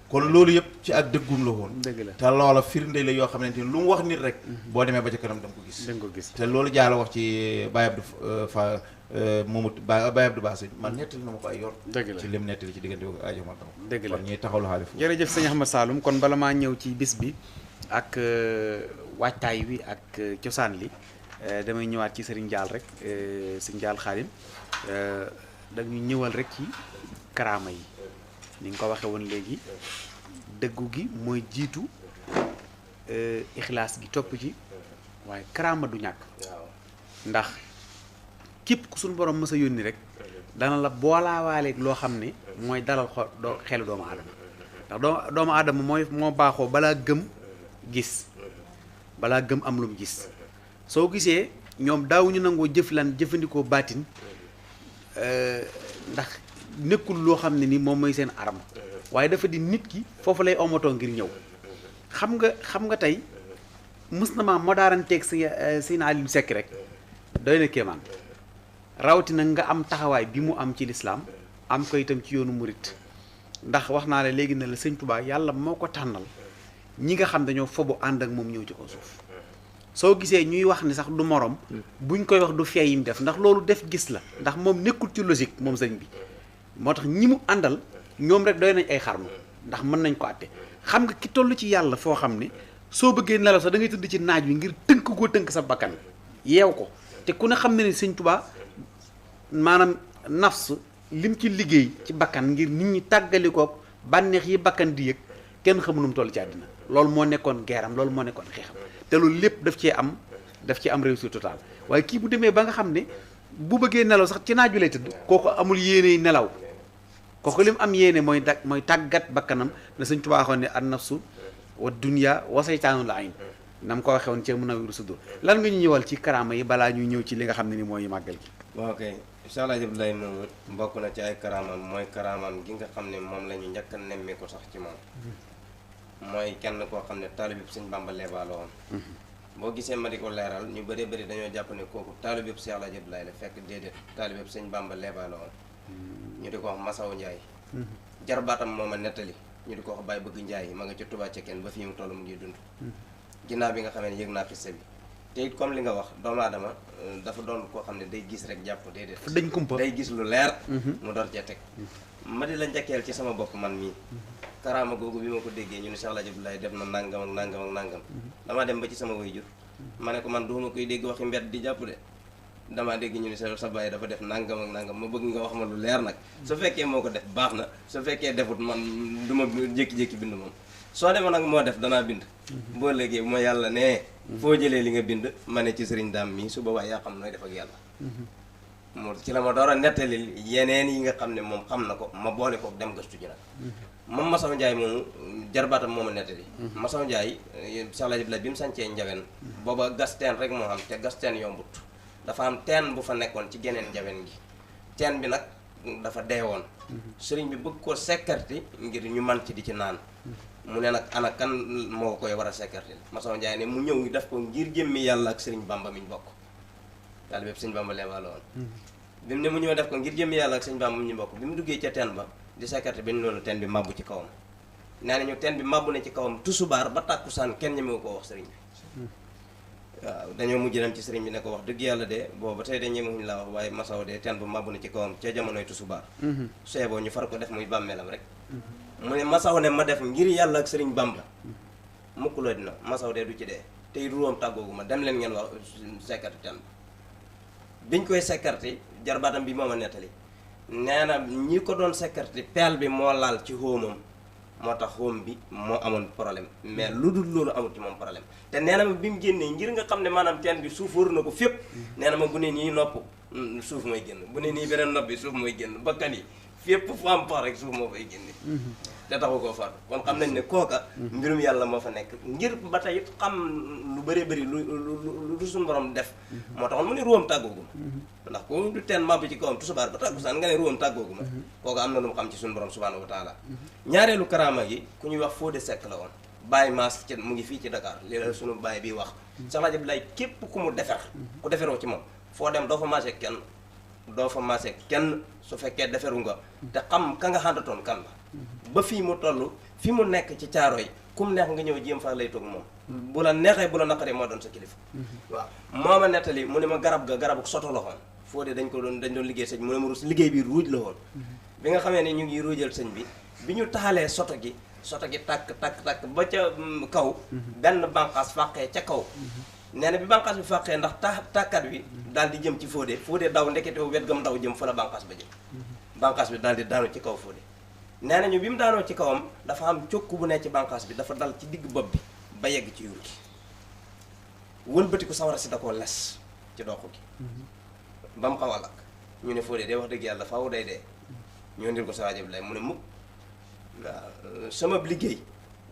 kon loolu yëpp ci ak dëggum la woon dëgg la te loola firnde la yoo xamante ni lu mu wax nit rek boo demee ba ca kanam da nga ko gis te loolu jaala wax ci Baye Abdou Fa Momadou Baye Abdou Bassé man nettali na ma ko ay yoon dëgg la ci lim nettali ci diggante ko ajo ma taw dëgg la kon ñuy taxawlu xaalis jërëjëf sëñ Ahmad Saloum kon bala maa ñëw ci bis bi ak waajtaay wi ak cosaan li damay ñëwaat ci sëriñ Diall rek sëriñ Diall Xaadim dañu ñëwal rek ci karaama yi ni nga ko waxee woon léegi dëggu gi mooy jiitu ixlaas gi topp ci waaye karaama du ñàkk ndax képp ku suñu borom mës a yónni rek dana la boolaawaaleeg loo xam ne mooy dalal xelu doomu aadama ndax doomu aadama moo baaxoo balaa gëm gis balaa gëm am lu mu gis soo gisee ñoom daawuñu nangoo jëfandikoo baatin ndax nekkul loo xam ne ni moom mooy seen arme waaye dafa di nit ki foofu lay omatoo ngir ñëw xam nga tey mës na maa moo daaranteeg si Aliou Seck rek doy na kéemaan rawatina nga am taxawaay bi mu am ci lislaam am ko itam ci yoonu murit ndax wax naa la léegi ne la sëñ Touba yàlla moo ko tànnal ñi nga xam dañoo fobu ànd ak moom ñëw ci ko suuf soo gisee ñuy wax ni sax du morom buñ koy wax du fee yim def ndax loolu def gis la ndax moom nekkul ci logique moom sëñ bi moo tax ñi mu àndal ñoom rek doy nañ ay xarnu ndax mën nañ ko àtte xam nga ki toll ci yàlla foo xam ne soo bëggee nelaw sax da ngay tëdd ci naaj wi ngir tënk koo tënk sa bakkan yeew ko te ku ne xam ne ni sëñ Touba maanaam nafs lim ci liggéey ci bakkan ngir nit ñi tàggali ko bànneex yi bakkan di yëg kenn xamu nu mu toll ci àddina loolu moo nekkoon geeram loolu moo nekkoon xeexam te loolu lépp daf cee am réussite totale waaye kii bu demee ba nga xam ne bu bëggee nelaw sax ci naaj wi lay tëdd kooku amul yéeney nelaw kooku li mu am yéene mooy tàggat bakkanam ne Sëñ Tuubaa waxoon ne an nafsu wa dunya wa saytaanu la ayn na mu ko waxee woon ci Munawwirus Sudur lan nga ñu ñëwal ci karaama yi balaa ñuy ñëw ci li nga xam ne ni mooy màggal gi. waaw kay Cheikh Alaaji Abdoulaye moom bokk na ci ay karaamam mooy karaamam gi nga xam ne moom la ñu njëkk a nemmee ko sax ci moom mooy kenn koo xam ne taalibe Sëñ Bàmba Leeba la woon. boo gisee ma di ko leeral ñu bëree bëri dañoo jàpp ne kooku taalibe Cheikh Alaaji Abdoulaye la fekk déedéet taalibe Sëñ Bàmba Leeba la woon. ñu di ko wax Masaw Njaay jarbaatam moo ma nettali ñu di ko wax Baye Bëgg Njaay ma nga ci Touba Cekkeen ba fii mu toll mu ngi dund. ginnaaw bi nga xamee ne yëg naa xiste bi te it comme li nga wax doomu aadama dafa doon koo xam ne day gis rek jàpp déedéet dañ kumpa day gis lu leer mu door cee teg ma di la njëkkeel ci sama bopp man mii karaama googu bi ma ko déggee ñu ne Cheikh Alaaji Abdoulaye def na nangam ak nangam ak nangam damaa dem ba ci sama waajur ma ne ko man duuma koy dégg waxi mbedd di jàpp de damaa dégg ñu ne sa baay dafa def nangam ak nangam ma bëgg nga wax ma lu leer nag su fekkee moo ko def baax na su fekkee defut man du ma jékki-jékki bind moom soo demee nag moo def danaa bind boo léegi bu ma yàlla nee foo jëlee li nga bind ma ne ci sëriñ daam mii su boobaa yaa xam nooy def ak yàlla moo ci la ma door a nettali yeneen yi nga xam ne moom xam na ko ma boole ko dem gëstu ji nag moom Masaw Njaay moomu jarbaatam moo ma nettali Masaw Njaay Cheikh Alaaji Abdoulaye bi mu sancee Njawen booba gas teen rek moo am te gas teen yombut dafa am teen bu fa nekkoon ci geneen Njawen gi teen bi nag dafa deewoon sëriñ bi bëgg koo sekkarti ngir ñu man ci di ci naan mu ne nag ana kan moo koy war a sekkarti Massaw Ndiaye ne mu ñëw def ko ngir jëmmi yàlla ak sëriñ Bamba mi ñu bokk daal bépp sëriñ Bamba leewaale woon bi mu ne mu ñëw def ko ngir jëmmi yàlla ak sëriñ Bamba mi ñu bokk bi mu duggee ca teen ba di sekkarti bi ñu loolu teen bi mabbu ci kawam nee nañu teen bi mabbu na ci kawam tusubaar ba tàkkusaan kenn ñemewu koo wax sëriñ bi waaw dañoo mujj dem ci sëriñ bi ne ko wax dëgg yàlla de boobu ba tey de ñemewuñu la wax waaye Massaw de teen bu mabbu na ci kawam ca jamonoy tusubaar seeboo ñu far ko def muy bàmmeelam rek mu ne Massaw ne ma def ngir yàlla ak sëriñ Bamba mukk la dina Massaw de du ci dee tey ruwam tàggoogu ma dem leen ngeen wax sekkarti teen biñ koy sekkarti jarbaatam bi moo ma nettali nee na ñi ko doon sekkarti peel bi moo laal ci xóomam moo tax xóom bi moo amoon problème mais lu dul loolu amul ci moom problème te nee na ma bi mu génnee ngir nga xam ne maanaam teen bi suuf wër na ko fépp nee na ma bu ne nii nopp suuf mooy génn bu ne nii beneen nopp bi suuf mooy génn bakkan yi fépp fu am pax rek suuf moo fay génne te taxu koo far kon xam nañ ne kooka mbirum yàlla moo fa nekk ngir ba tey it xam lu bëree bëri lu suñu borom def moo taxoon mu ne ruwam tàggoogu ma ndax ko du teen mabbu ci kawam tusubaar ba tàgkusaan nga ne ruwam tàggoogu ma kooka am na lu mu xam ci suñu borom subhanahu wa taala ñaareelu karaama gi ku ñuy wax Fodé Seck la woon Baye Mass ci mu ngi fii ci Dakar lii la suñu Baye bi wax Cheikh Alaaji Abdoulaye képp ku mu defer ku deferoo ci moom foo dem doo fa maase kenn doo fa maase kenn su fekkee deferu nga te xam ka nga xàndatoon kan la ba fii mu toll fi mu nekk ci caaro yi kum neex nga ñëw jéem fa lay toog moom bu la neexee bu la naqaree moo doon sa kilifa waaw moo ma nettali mu ne ma garab ga garabu soto la woon Fodé dañ doon liggéey sëñ mu ne ma liggéey bi ruuj la woon bi nga xamee ne ñu ngi ruujal sëñ bi ñu taxalee soto gi tàkk ba ca kaw benn bànqaas fàqee ca kaw nee na bi bànqaas bi fàqee ndax tàkkat wi daal di jëm ci Fodé daw ndekete wet gam daw jëm fa la bànqaas ba jëm bànqaas bi daal di daanu ci kaw Fodé nee nañu bi mu daanoo ci kawam dafa am cokk bu ne ci bànqaas bi dafa dal ci digg bopp bi ba yegg ci yuur gi wëlbati ko sawara si da koo les ci dox gi ba mu xaw a lakk ñu ne Fodé day wax dëgg yàlla faaw day dee ñu indil ko sa waajab lay mu ne mukk waaw sama liggéey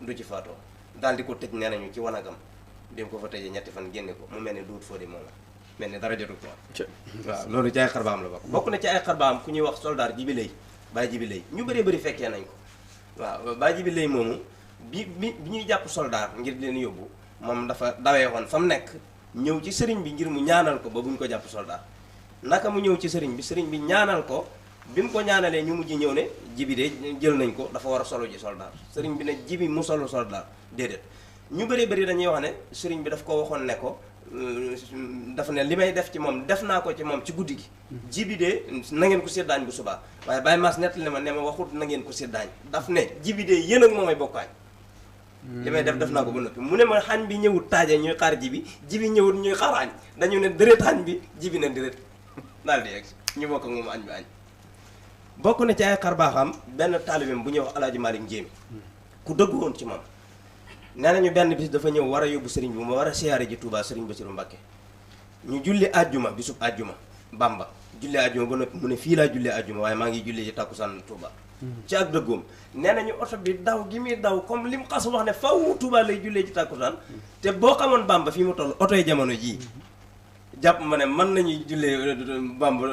du ci faatoo daal di ko tëj nee nañu ci wanagam bi mu ko fa tëjee ñetti fan génne ko mu mel ni duut Fodé moom la mel ni dara jotu ko waaw loolu ci ay xarbaam la bokk na ci ay xarbaam ku ñuy wax soldaar Jibi Lay Baye Jibi Lay ñu bëree bëri fekkee nañ ko waaw Baye Jibi Lay moomu bi ñuy jàpp soldaar ngir leen yóbbu moom dafa dawee woon fa mu nekk ñëw ci sëriñ bi ngir mu ñaanal ko ba buñ ko jàpp soldaar naka mu ñëw ci sëriñ bi ñaanal ko bi mu ko ñaanalee ñu mujj ñëw ne Jibi de jël nañ ko dafa war a solo ji soldaar sëriñ bi ne Jibi mu solo soldaar déedéet ñu bëree bëri dañuy wax ne sëriñ bi daf ko waxoon ne ko dafa ne li may def ci moom def naa ko ci moom ci guddi gi Jibi de na ngeen ko séddaañ bu subaa waaye Baye Mass nettali ma ne ma waxut na ngeen ko séddaañ daf ne Jibi de yéen ak moomay bokkaañ li may def naa ko ba noppi mu ne ma xañ bi ñëwut taaje ñuy xaar Jibi ñëwut ñuy xaar añ dañu ne dërët xañ bi Jibi na dërët daal di yegg ñu bokk ak moom añ bi añ bokk na ci ay xar baaxam benn taalibeem bu ñuy wax Alaaji Malick Njéemi ku dëgg woon ci moom nee nañu benn bis dafa ñëw war a yóbbu sëriñ bi mu war a siyaare ji Touba sëriñ Bassirou Mbacké ñu julli àjjuma bisub àjjuma Bamba julli àjjuma ba noppi mu ne fii laa julli àjjuma waaye maa ngi julli ci takkusaan Touba ci ak dëggoom nee nañu oto bi daw gi muy daw comme li mu xas wax ne faw Touba lay jullee ci takkusaan te boo xamoon Bamba fii mu toll oto yi jamono jii jàpp ma ne mën nañuy jullee Bamba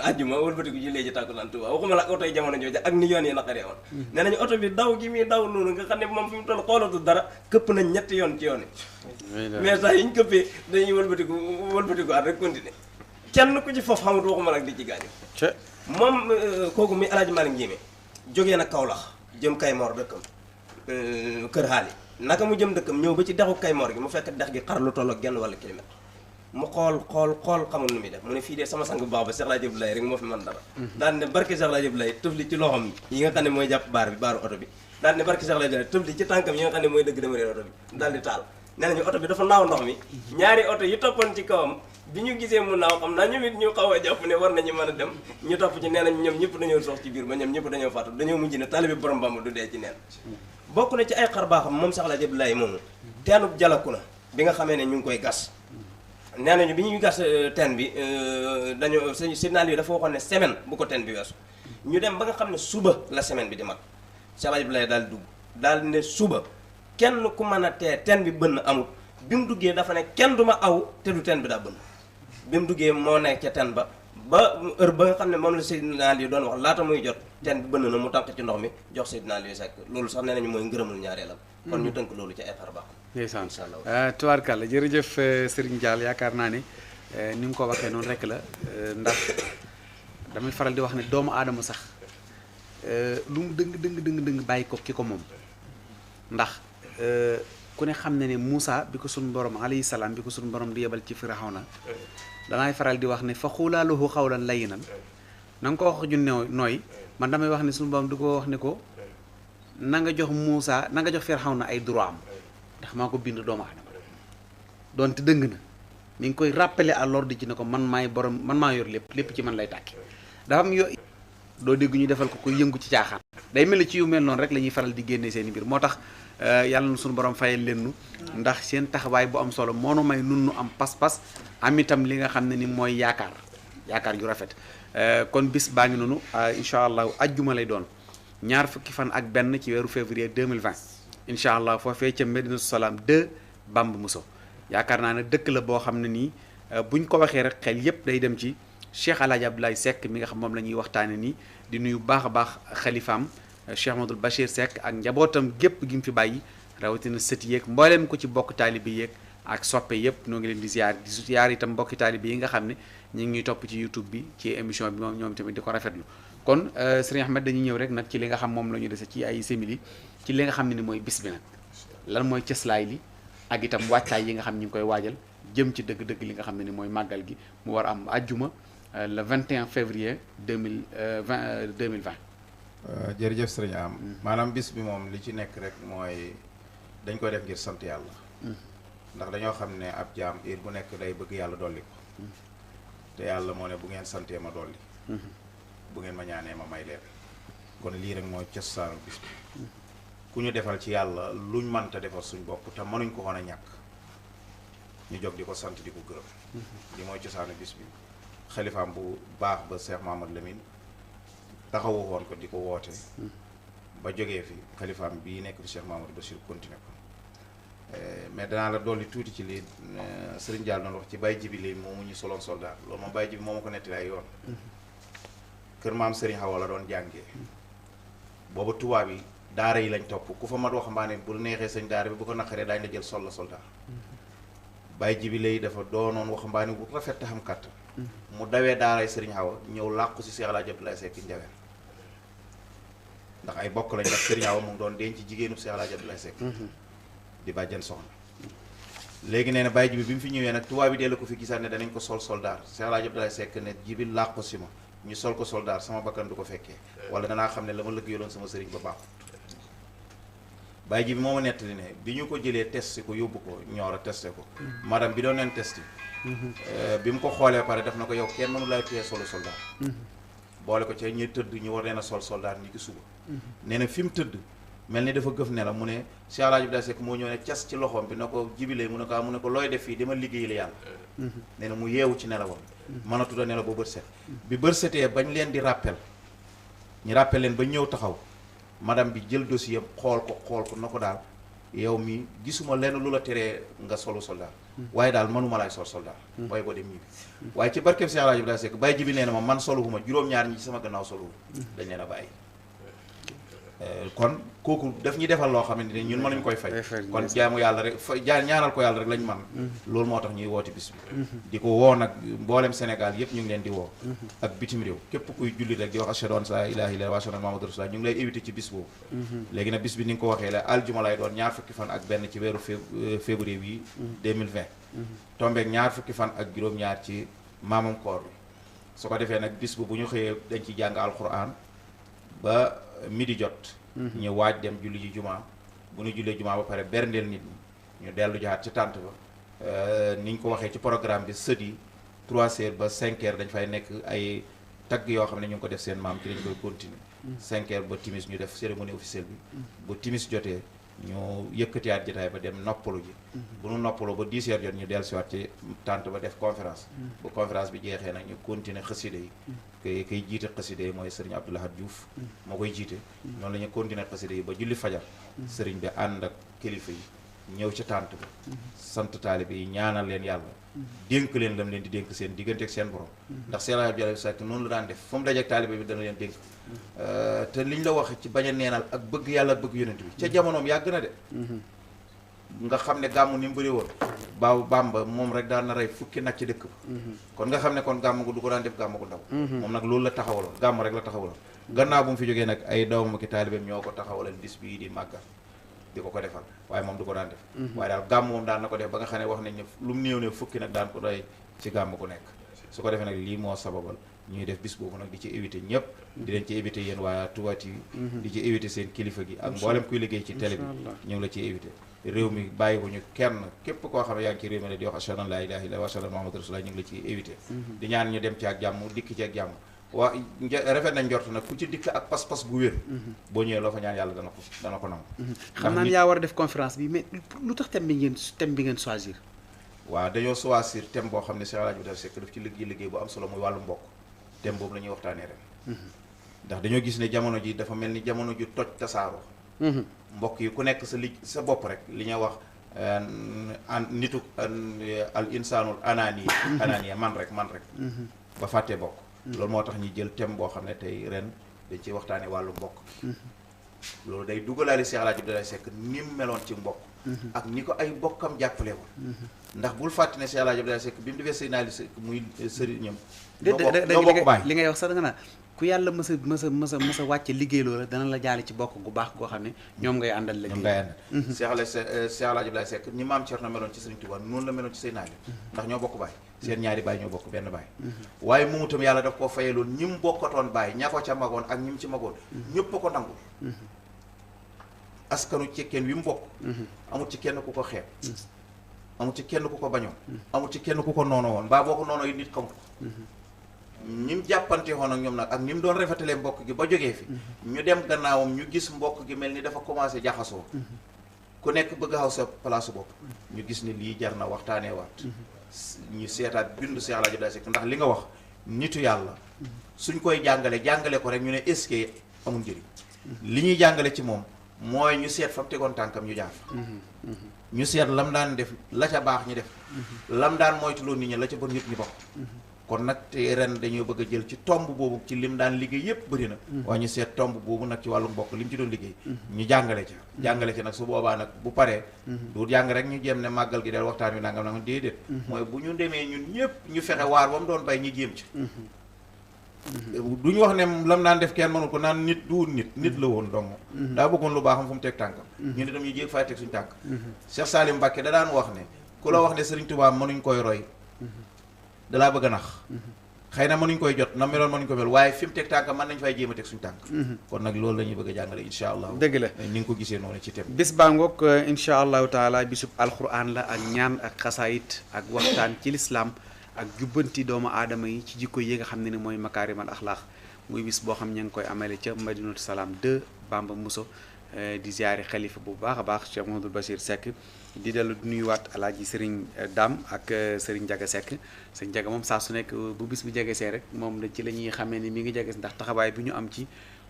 àjjuma wëlbatiku jullee ci takkusaan Touba waxuma la oto yi jamono jooju ak ni yoon yi naqaree woon nee nañu oto bi daw gi muy daw noonu nga xam ne moom fi mu toll xoolatu dara këpp nañ ñetti yoon ci yoon yi mais sax yi ñu këppee dañuy wëlbatiku at rek continuer kenn ku ci foofu xamut waxuma la ak di ci gaañu moom kooku muy Alaaji Malick Njéeme jógee na Kaolack jëm Kaymoor dëkkam Kër Xaali naka mu jëm dëkkam ñëw ba ci dexu Kaymoor gi mu fekk dex gi xar lu toll ak genn wàllu kilomètre mu xool xamul nu muy def mu ne fii de sama sang bu baax ba Cheikh Alaaji Abdoulaye rek moo fi mën dara daal ne barke Cheikh Alaaji Abdoulaye tëfli ci loxom yi nga xam ne mooy jàpp baaru oto bi daal ne barke Cheikh Alaaji Abdoulaye tëfli ci tànkam yi nga xam ne mooy dëgg dama réer oto bi daal di taal nee nañu oto bi dafa naaw ndox mi ñaari oto yi toppoon ci kawam bi ñu gisee mu naaw xam naa ñoom it ñu xaw a jàpp ne war nañu mën a dem ñu topp ci nee nañ ñoom ñëpp dañoo sox ci biir ba ñoom ñëpp dañoo faatu dañoo mujj ne taalibe borom Bamba du dee ci neen bokk na ci ay xar baaxam moom Cheikh Alaaji Abdoulaye moomu teenub jalaku na bi nga xamee ne ñu ngi koy gas nee nañu bi ñuy gas teen bi dañoo signal yi dafa waxoon ne semaine bu ko teen bi weesu ñu dem ba nga xam ne suba la semaine bi di mag Cheikh Alaaji Abdoulaye daal dugg daal ne suba kenn ku mën a tee teen bi bënn amul bi mu duggee dafa ne kenn du ma aw te du teen bi daa bënn bi mu duggee moo nekk ca teen ba ba heure ba nga xam ne moom la Seydina Aliou doon wax laata muy jot teen bi bënn na mu tànk ci ndox mi jox Seydina Aliou Seck loolu sax nee nañu mooy ngërëmul ñaareelam kon ñu tënk loolu ci ay xar baax ndeysaan incha allah tubaarkàlla jërëjëf Serigne Diall yaakaar naa ne ni nga ko waxee noonu rek la ndax damay faral di wax ne doomu aadama sax lu mu dëng bàyyi ko ki ko moom ndax ku ne xam ne ne Moussa bi ko suñu borom alayhi salaam bi ko suñu borom di yebal ci Firawna danaay faral di wax ne fa xuulaa lahu xawlan layyinan na nga ko wax ju nooy man damay wax ne suñu borom du ko wax ne ko na nga jox Moussa na nga jox Firawna ay droit am ndax maa ko bind doomu aadama doonte dëng na mi ngi koy rappeler à l'ordre ci ne ko man maay borom man maa yor lépp ci man lay tàkki dafa am doo dégg ñu defal ko koy yëngu ci caaxaan day mel ni ci yu mel noonu rek la ñuy faral di génnee seen i mbir moo tax yàlla na suñu borom fayal leen nu ndax seen taxawaay bu am solo moo nu may nun nu am pas-pas am itam li nga xam ne ni mooy yaakaar ju rafet kon bis baa ngi noonu incha allah ajjuma lay doon ñaar fukki fan ak benn ci weeru février 2020 incha allah foofee ca Medina Salaam 2 Bamba Mousso yaakaar naa ne dëkk la boo xam ne nii buñ ko waxee rek xel yépp day dem ci Cheikh El Hadj Abdoulaye Seck mi nga xam moom la ñuy waxtaane nii di nuyu baax a baax xalifaam Cheikh Ahmadoul Bachir Seck ak njabootam gépp gi mu fi bàyyi rawatina sët yeeg mbooleem ko ci bokk taalibe yeeg ak soppe yëpp noo ngi leen di ziar itam mbokki taalibe yi nga xam ne ñu ngi ñuy topp ci YouTube bi ci émission bi moom ñoom tamit di ko rafetlu kon Serigne Ahmed dañuy ñëw rek nag ci li nga xam moom la ñu dese ci ay simili ci li nga xam ne ni mooy bis bi nag lan mooy cëslaay li ak itam wàccaay yi nga xam ñu ngi koy waajal jëm ci dëgg-dëgg li nga xam ne ni mooy màggal gi mu war am ajjuma le 21 février 2020 jërëjëf sëriñ am maanaam bis bi moom li ci nekk rek mooy dañ koy def ngir sant yàlla ndax dañoo xam ne ab jaam heure bu nekk day bëgg yàlla dolli ko te yàlla moo ne bu ngeen santee ma dolli bu ngeen ma ñaanee ma may leen kon lii rek mooy cosaanu bis bi ku ñu defal ci yàlla luñ mënta defal suñ bopp te mënuñ ko woon a ñàkk ñu jóg di ko sant di ko gërëm li mooy cosaanu bis bi xalifaam bu baax ba Cheikh Mamadou Lamine taxawu woon ko di ko woote ba jógee fi xalifaam bii nekk fi Cheikh Mamadou Bachir continué ko mais danaa la dolli tuuti ci lii Serigne Diall doon wax ci Baye Jibi lii moomu ñu soloon soldat loolu moom Baye Jibi moo ma ko nettali ay yoon kër maam Serigne Xawa la doon jàngee booba tubaab yi daara yi lañ topp ku fa mat waxambaane bu neexee sëñ daara bi bu ko naqaree daañu la jël sol la soldat Baye Jibi lay dafa doonoon waxambaane bu rafet te xam kàttan mu dawee daaray Serigne Xawa ñëw làqu si Cheikh El Hadj Abdoulaye Seck Ndiawer ndax ay bokk lañ ndax Serigne Xawa mu ngi doon denc jigéenu Cheikh El Hadj Abdoulaye Seck di bàjjan soxna léegi nee na Baye Jibi bi mu fi ñëwee nag tubaab bi dellu ko fi gisaat ne danañ ko sol soldaar Cheikh El Hadj Abdoulaye Seck ne Jibi làqu si ma ñu sol ko soldaar sama bakkan du ko fekkee wala danaa xam ne la ma lëggéeyaloon sama sëriñ ba baaxut Baye Jibi moo ma nettali ne bi ñu ko jëlee testé ko yóbbu ko ñoor a testé ko madame bi doon leen testé bi mu ko xoolee pare def na ko yow kenn mënu lay téye solu soldaar boole ko ca ñi tëdd ñu war leen a sol soldaar ni ki suba nee na fi mu tëdd mel ni dafa gëf ne la mu ne Cheikh El Hadj Abdoulaye Seck moo ñëw ne cas ci loxoom bi na ko jibilee mu ne ko looy def fii dama liggéey la yàlla nee na mu yeewu ci nelawam mënatu da nelaw ba bët set bi bët setee bañ leen di rappel ñu rappel leen ba ñëw taxaw madame bi jël dossier xool ko na ko daal yow mi gisuma lenn lu la teree nga solu soldat waaye daal mënuma laay sol soldat booy boo dem ñibbi waaye ci barkeb Cheikh El Hadj Abdoulaye Seck Baye Jibi nee na ma man soluwuma juróom-ñaar ñi ci sama gannaaw soluwu dañ leen a bàyyi kon kooku daf ñuy defal loo xamante ne ñun mënuñ koy fay kon jaamu yàlla rek ñaanal ko yàlla rek lañ man loolu moo tax ñuy wooti bis bi di ko woo nag mboolem Sénégal yëpp ñu ngi leen di woo ak bitim réew képp kuy julli rek di wax ashhadu an laa ilaaha illallaah wa ashhadu anna Muhammadan rasulullah ñu ngi lay invité ci bis boobu léegi nag bis bi ni nga ko waxee la aljuma lay doon ñaar fukki fan ak benn ci weeru février bi 2020 tombeeg ñaar fukki fan ak juróom-ñaar ci maamam koor bi su ko defee nag bis bu ñu xëyee dañ ci jàng alquran ba midi jot ñu waaj dem julli ji jumaa bu ñu jullee jumaa ba pare berndeel nit ñi ñu dellu jaxaat ci tànt ba ni ñu ko waxee ci programme bi sëdi 3 heures ba 5 heures dañ fay nekk ay tagg yoo xam ne ñu ngi ko def seen maam ci lañ koy continuer 5 heures ba timis ñu def cérémonie officielle bi bu timis jotee ñu yëkkatiwaat jotaay ba dem noppalu ji bu ñu noppaloo ba 10 heures jot ñu dellu siwaat ci tànt ba def conférence bu conférence bi jeexee nag ñu continuer xasida yi kay jiite xasida yi mooy sëriñ Abdou Lahad Diouf moo koy jiite noonu la ñu continuer xasida yi ba julli fajar sëriñ bi ànd ak kilifa yi ñëw ca tànt ba sant taalibe yi ñaanal leen yàlla dénk leen lam leen di dénk seen diggante ak seen borom ndax Seex Alaaji Abdoulaye Seck noonu la daan def fu mu dajeek taalibe bi dana leen dénk te liñ la wax ci bañ a neenal ak bëgg yàlla ak bëgg yonent bi ca jamonoom yàgg na de nga xam ne gàmmu ni mu bëri woon Bàmba moom rek daan na rey fukki nag ci dëkk ba kon nga xam ne kon gàmm gu du ko daan def gàmm gu ndaw moom nag loolu la taxawaloon gàmm rek la taxawaloon gannaaw bu mu fi jógee nag ay doomam ki taalibeem ñoo ko taxawalal bis bii di màggal di ko defal waaye moom du ko daan def waaye daal gàmm moom daan na ko def ba nga xam ne wax nañ ne lu mu néew ne fukki nag daan ko doy ci gàmm gu nekk su ko defee nag lii moo sababal ñuy def bis boobu nag di ci éviter ñëpp di leen ci éviter yéen waa Touba TV di ci éviter seen kilifa gi ak mboolem kuy liggéey ci télé bi ñu ngi la ci éviter réew mi bàyyiwuñu kenn képp koo xam ne yaa ngi ci réew mi ne di wax ashhadu an laa ilaaha illallaah wa ashhadu anna Muhammadan rasuulullaah ñu ngi la ci éviter di ñaan ñu dem ci ak jàmm dikk ci ak jàmm waa rafet nañ njort nag ku ci dikk ak pas-pas bu wér boo ñëwee loo fa ñaan yàlla dana ko nangu xam naa yaa war a def conférence bi mais lu tax thème bi ngeen choisir waaw dañoo choisir thème boo xam ne Seex Alaaji Abdoulaye Seck daf ci liggéey bu am solo muy wàllu mbokk thème boobu la ñuy waxtaanee ren ndax dañoo gis ne jamono ji dafa mel ni jamono ju toj tasaaroo mbokk yi ku nekk sa bopp rek li ñuy wax nitu al insaanul ananiya man rek ba fàttee bokk loolu moo tax ñuy jël thème boo xam ne tey ren dañ ciy waxtaanee wàllu mbokk loolu day dugalaale Seex Alaaji Abdoulaye Seck ni mu meloon ci mbokk ak ni ko ay bokkam jàppale woon ndax bul fàtte ne Seex Alaaji Abdoulaye Seck bi mu defee Seydina Ali Seck muy sëriñam ñoo bokk baay li ngay wax sax da nga naa ku yàlla mës a wàcce liggéey loola dana la jaale ci bokk gu baax goo xam ne ñoom ngay àndal la Seex Alaaji Abdoulaye Seck ni maam Cerno meloon ci Sëriñ Tuubaa noonu la meloon ci Seydina Ali ndax ñoo bokk baay seen ñaari baay ñoo bokk benn baay waaye moomu itam yàlla daf koo fayeloon ñi mu bokkatoon baay ña ko ca magoon ak ñi mu ci magoon ñëpp a ko nangul askanu cekkeen wi mu bokk amul ci kenn ku ko xeeb amul ci kenn ku ko bañoon amul ci kenn ku ko noono woon mbaa boo ko noono yi nit xamut ko ñi mu jàppante woon ak ñoom nag ak ni mu doon rafetalee mbokk gi ba jógee fi ñu dem gannaawam ñu gis mbokk gi mel ni dafa commencé jaxasoo ku nekk bëgg xaw sa place bopp ñu gis ni lii jar na waxtaanee waat ñu seetaat bindu Seex Alaaji Abdoulaye Seck ndax li nga wax nitu yàlla suñ koy jàngale ko rek ñu ne est-ce que amul njëriñ li ñuy jàngale ci moom mooy ñu seet fa mu tegoon tànkam ñu jaar fa ñu seet lam daan def la ca baax ñu def lam daan moytuloo nit ñi la ca bon nit ñi bokk kon nag te ren dañoo bëgg a jël ci tomb boobu ci lim daan liggéey yépp bëri na waaye ñu seet tomb boobu nag ci wàllu mbokk lim ci doon liggéey ñu jàngale ca nag su boobaa nag bu paree du jàng rek ñu jéem ne màggal gi del waxtaan wi nangam nangam déedéet mooy bu ñu demee ñun ñëpp ñu fexe waar ba mu doon bay ñu jéem ci duñu wax ne lam daan def kenn mënul ko naan nit du nit la woon dong daa bëggoon lu baaxam fu mu teg tànkam ñu ne tam ñu jéeg fay teg suñu tànk Cheikh Salim Mbacké da daan wax ne ku la wax ne Serigne Touba mënuñ koy roy dalaa bëgg a nax xëy na mënuñ koy jot na meloon mënuñ ko mel waaye fi mu teg tànkam mën nañ fay jéem a teg suñu tànk kon nag loolu la ñuy bëgg a jàngale insha allah dëgg la ni nga ko gisee noonu ci tem bis baa ngoog insha allahu taala bisub alquran la ak ñaan ak xasaayit ak waxtaan ci lislaam ak jubbanti doomu aadama yi ci jikko yi nga xam ne ni mooy makaarimal axlaax muy bis boo xam ña ngi koy amale ca Madinatu Salaam 2 Bamba Mousso di ziare xalifa bu baax a baax Cheikh Mouhamadoul Bachir Seck di dellu di nuyuwaat alaaji Serigne Dame ak Serigne Ndiaga Seck Serigne Ndiaga moom saa su nekk bu bis bu jegesee rek moom la ci la ñuy xamee ni mi ngi jeges ndax taxawaay bi ñu am ci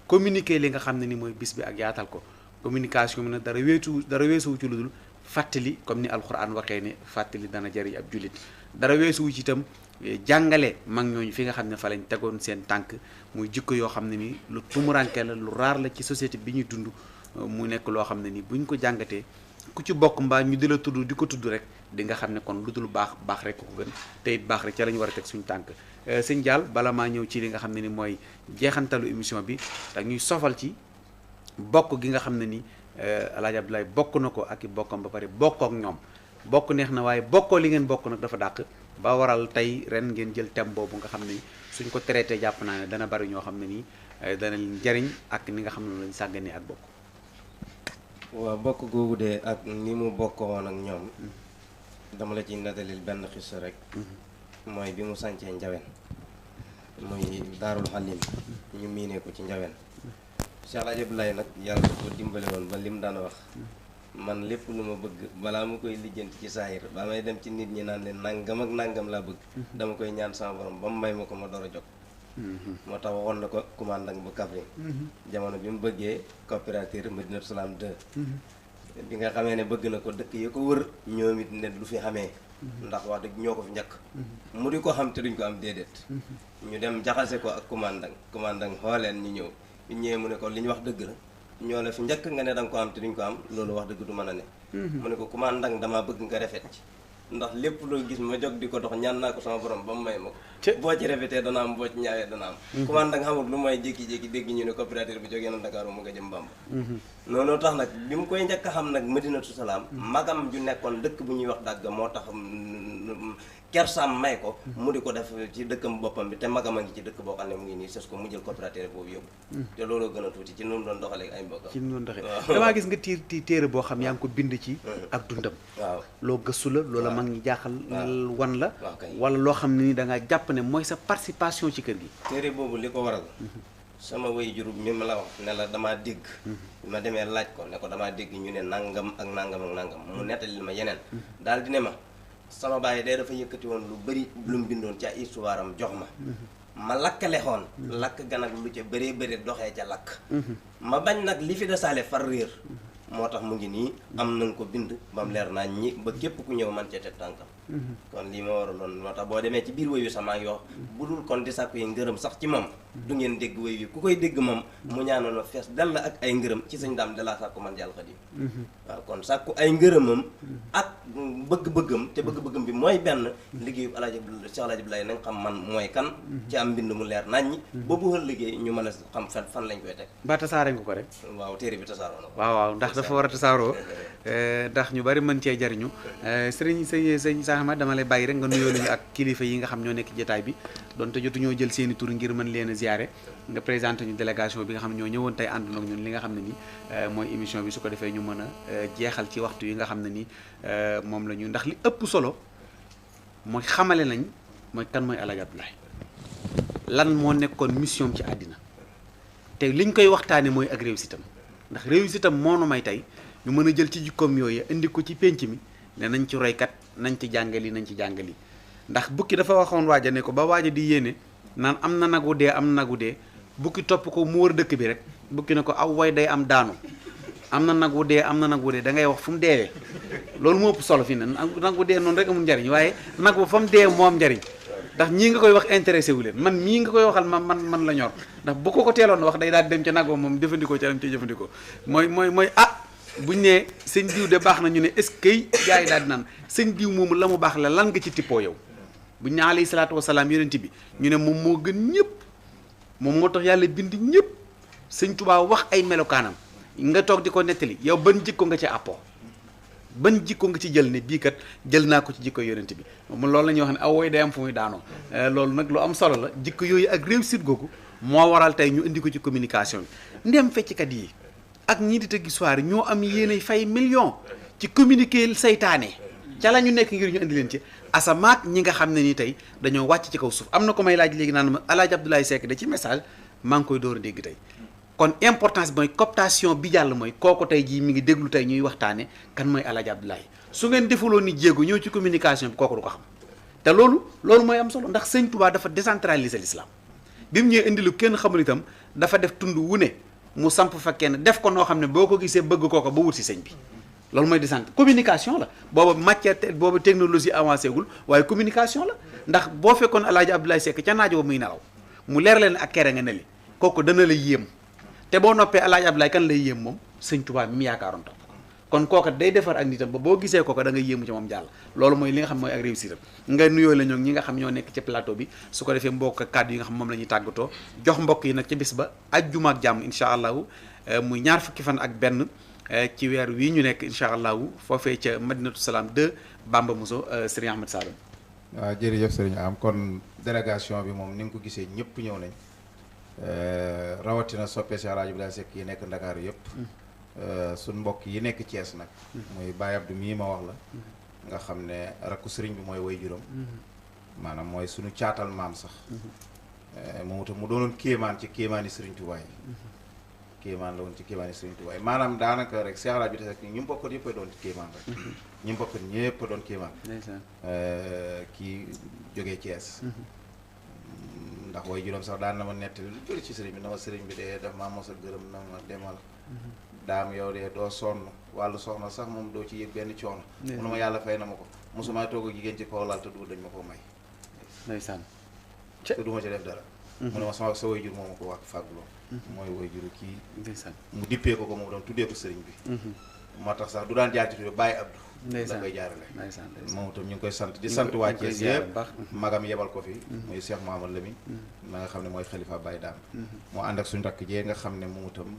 communiquer li nga xam ne ni mooy bis bi ak yaatal ko communication bi nag dara weesuwu ci lu dul fàttali comme ni alxuraan waxee ne fàttali dana jëriñ ab jullit dara weesuwu ci itam jàngale mag ñooñu fi nga xam ne fa lañ tegoon seen tànk muy jikko yoo xam ne ni lu tumuranke la lu raar la ci société bi ñuy dund mu nekk loo xam ne ni buñ ko jàngatee ku ci bokk mbaa ñu di la tudd di ko tudd rek di nga xam ne kon lu dul baax rek ko gën te it baax rek ca la ñu war a teg suñu tànk sëñ Diall bala maa ñëw ci li nga xam ne ni mooy jeexantalu émission bi ak ñuy sofal ci bokk gi nga xam ne ni Alaaji Abdoulaye bokk na ko ak i bokkam ba pare bokkoo ak ñoom bokk neex na waaye bokkoo li ngeen bokk nag dafa dàq ba waral tey ren ngeen jël thème boobu nga xam ne suñ ko traité jàpp naa ne dana bari ñoo xam ne nii dana leen jariñ ak ni nga xam ne lañ sàgganee ak bokk. waaw bokk googu de ak ni mu bokkoon ak ñoom dama la ci nettalil benn xissa rek mooy bi mu sancee Njawen muy Daarul Xalim ñu miinee ko ci Njawen Cheikh Alaaji Abdoulaye nag yàlla ko dimbale woon ba lim daan wax man lépp lu ma bëgg balaa ma koy lijjanti ci saahir ba may dem ci nit ñi naan leen nangam ak nangam laa bëgg dama koy ñaan sama borom ba mu may ma ko ma door a jóg moo tax waxoon na ko commandant bu Kaffrine jamono bi mu bëggee coopérative Madinatu Salaam 2 bi nga xamee ne bëgg na ko dëkk yi ko wër ñoom it ne lu fi xamee ndax wax dëgg ñoo ko fi njëkk mu di ko xam te duñ ko am déedéet ñu dem jaxase ko ak commandant xooleen ñu ñëw bi ñëwee mu ne ko li ñu wax dëgg la ñoo la fi njëkk nga ne da nga ko am te duñ ko am loolu wax dëgg du mën a ne mu ne ko commandant damaa bëgg nga rafet ci ndax lépp loo gis ma jóg di ko dox ñaan naa ko sama borom ba mu may ma ko boo ci rafetee dana am boo ci ñaawee dana am commandant nga xamul lu mooy jékki-jékki dégg ñu ne coopérative bi jógee na Dakar mu nga jëm Bamba noonu tax nag bi mu koy njëkk a xam nag Madinatu Salaam magam ju nekkoon dëkk bu ñuy wax dàgg moo tax kersaam may ko mu di ko def ci dëkkam boppam bi te magam a ngi ci dëkk boo xam ne mu ngi nii sës ko mu jël coopérative boobu yóbbu te looloo gën a tuuti ci nu mu doon doxalee ay mbokkam ci noonu doxee damaa gis nga téere boo xam yaa ngi ko bind ci ak dundam waaw loo gëstu la loola mag ñi jaaxal wan la wala loo xam ne ni da nga jàpp ne mooy sa participation ci kër gi téere boobu li ko waral sama waajur mi ma la wax ne la damaa dégg ma demee laaj ko ne ko damaa dégg ñu ne nangam ak nangam ak nangam mu nettali ma yeneen daal di ne ma sama baay day dafa yëkkati woon lu bëri lu mu bindoon ci ay histoire am jox ma lakkale xoon lakk ga nag lu ca bëree bëri doxee ca lakk ma bañ nag li fi desaale far réer moo tax mu ngi nii am nañ ko bind ba mu leer naa ñi ba képp ku ñëw man ca teg tànkam kon lii ma waraloon moo tax boo demee ci biir wéy wi sax maa ngi wax bu dul kon di sàkku yi ngërëm sax ci moom du ngeen dégg wéy wi ku koy dégg moom mu ñaanoon ma fees dell ak ay ngërëm ci sëñ daam dalaa sàkku man jàll Xadim waaw kon sàkku ay ngërëmam ak bëgg-bëggam te bëgg-bëggam bi mooy benn liggéeyu Alaaji Cheikh Alaaji Abdoulaye nañ xam man mooy kan ci am mbind mu leer naññi ba bu xël liggéey ñu mën a xam fan lañ koy teg ba tasaare nga ko rek waaw téere bi tasaaroo na waaw ndax dafa war a tasaaroo ndax ñu bari mën cee jariñu sëñ Ahmad dama lay bàyyi rek nga nuyoo lañu ak kilifa yi nga xam ñoo nekk jotaay bi donte jotuñoo jël seeni tur ngir mën leen a ziyaare nga présenté ñu délégation bi nga xam ne ñoo ñëwoon tey ànd ak ñun li nga xam ne ni mooy émission bi su ko defee ñu mën a jeexal ci waxtu yi nga xam ne ni moom la ñu ndax li ëpp solo mooy xamale nañ mooy kan mooy Alaaji Abdoulaye lan moo nekkoon mission ci àddina te liñ koy waxtaane mooy ak réussite am ndax réussite am moo nu may tey ñu mën a jël ci jikkoom yooyu indi ko ci pénc mi ne nañ ci roykat nañ ci jàngali nañ ci jàngali ndax bukki dafa waxoon waaja ne ko ba waaja di yéene naan am na nagu dee am na nagu dee bukki topp ko mu wër dëkk bi rek bukki ne ko aw way day am daanu am na nagu dee am na nagu dee da ngay wax fu mu deewee loolu moo ëpp solo fi ne nagu dee noonu rek amul njariñ waaye nag ba fa mu dee moo am njariñ ndax ñii nga koy wax intéressé wu leen man mii nga koy waxal man la ñor ndax bu ko teeloon wax day daal dem ca nag ba moom jëfandikoo ca dem ca jëfandikoo mooy buñ ne sëñ diw de baax na ñu ne est-ce que gars yi daal di naan sëñ diw moomu la mu baax la lan nga ci tippoo yow buñ ne alayhi salaatu wasalaam yonent bi ñu ne moom moo gën ñëpp moom moo tax yàlla bind ñëpp sëñ Tuubaa wax ay melokaanam nga toog di ko nettali yow ban jikko nga ci àppoo ban jikko nga ci jël ne bii kat jël naa ko ci jikko yonent bi moom loolu la ñuy wax ne aw woy day am fu muy daanoo loolu nag lu am solo la jikko yooyu ak réussite googu moo waral tey ñu indi ko ci communication bi ndem fecckat yi ak ñii di tëggi soirée ñoo am yéenay fay million ci communiquer saytaane ca la ñu nekk ngir ñu indi leen ci asamaak ñi nga xam ne ni tey dañoo wàcc ci kaw suuf am na ko may laaj léegi naan ma Alaaji Abdoulaye Seck de ci message maa ngi koy door a dégg tey kon importance bi mooy cooptation bi jàll mooy kooku tey jii mi ngi déglu tey ñuy waxtaane kan mooy Alaaji Abdoulaye su ngeen defuloo ni jéego ñëw ci communication bi kooku du ko xam te loolu mooy am solo ndax sëñ Touba dafa décentraliser l'islam bi mu ñëwee indi lu kenn xamul itam dafa def tund wu ne mu samp fa kenn def ko noo xam ne boo ko gisee bëgg kooko ba wut si sëñ bi loolu mooy descente communication la booba matière booba technologie avancé gul waaye communication la ndax boo fekkoon Alaaji Abdoulaye Seck ca naajo ba muy nelaw mu leer leen ak kere nga ne li kooku dana la yéem te boo noppee Alaaji Abdoulaye kan lay yéem moom sëñ Tuubaa mi mu yaakaaroon topp kon kooka day defar ak nitam ba boo gisee kooka da nga yéemu ci moom jàll loolu mooy li nga xam mooy ak réussite nga nuyoo la ñoo ñi nga xam ñoo nekk ci plateau bi su ko defee mbokk kàddu yi nga xam moom la ñuy tàggatoo jox mbokk yi nag ci bis ba ajjuma ak jàmm incha allahu muy ñaar fukki fan ak benn ci weer wii ñu nekk incha allahu foofee ca Madinatu Salaam 2 Bamba Mousso Serigne Ahmed Saloum. waaw jërëjëf Serigne am kon délégation bi moom ni nga ko gisee ñëpp ñëw nañ rawatina soppe si Alaaji Abdoulaye Seck yi nekk Ndakaaru yëpp. suñ mbokk yi nekk Thiès nag. muy Baye Abdou mii ma wax la. nga xam ne rakku sëriñ bi mooy way juróom. maanaam mooy suñu caatal maam sax. moom itam mu doonoon kéemaan ci kéemaani Serigne Touba yi. kéemaan la woon ci kéemaani Serigne Touba yi maanaam daanaka rek Cheikh Alaaji Abdoulaye Seck ñu mu bokkoon yëpp a doon ci kéemaan rek. ñu mu bokkoon ñëpp a doon kéemaan. kii jógee Thiès. ndax way juróom sax daan na ma nettali lu bëri ci sëriñ bi na ma sëriñ bi de daf maa mos a gërëm na ma demal daam yow de doo sonn wàllu soxna sax moom doo ci yëg benn coono mu ne ma yàlla fay na ma ko mosuma toog ak jigéen ci kaw laal te du dañ ma koo may ndeysaan te du ma ci def dara mu ne ma sama sa waajur moo ma ko wax fàgguloo mooy waajuru kii ndeysaan mu dippee ko moom doon tuddee ko sëriñ bi moo tax sax du daan jaar ci tuddee bàyyi Abdou la koy jaarale moom itam ñu ngi koy sant di sant waa Thiès yëpp magam yebal ko fi muy Cheikh Mahamad Lamine ma nga xam ne mooy xalifa Baye Daam moo ànd ak suñu rakk jee nga xam ne moom itam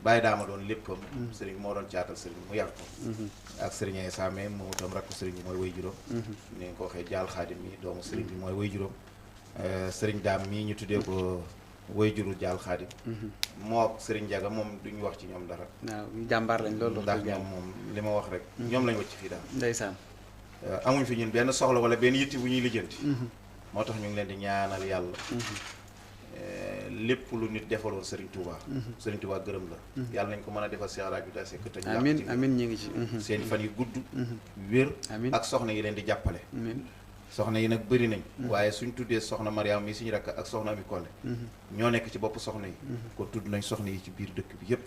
Baye Daama doon léppam sëriñ moo doon caatal sëriñ mu yar ko ak sëriñ ay Saame moom itam rakk sëriñ bi mooy way juróom ni nga ko waxee jaal xaadim mi doomu sëriñ bi mooy way juróom sëriñ Daam mii ñu tuddee ko way juru jaal xaadim moo sëriñ Njaga moom duñu wax ci ñoom dara waaw jàmbaar lañ loolu ndax ñoom moom li ma wax rek ñoom lañ wacc fii daal ndeysaan amuñ fi ñun benn soxla wala benn yitti bu ñuy lijjanti moo tax ñu ngi leen di ñaanal yàlla lépp lu nit defaloon Serigne Touba Serigne Touba gërëm la yàlla nañ ko mën a defal Cheikh Alaaji Abdou Seck te amiin amiin ñu ngi ci seen fan yu gudd wér ak soxna yi leen di jàppale soxna yi nag bëri nañ waaye suñ tuddee soxna Mariama mi suñu rakk ak soxna Ami Kolle ñoo nekk ci bopp soxna yi kon tudd nañ soxna yi ci biir dëkk bi yëpp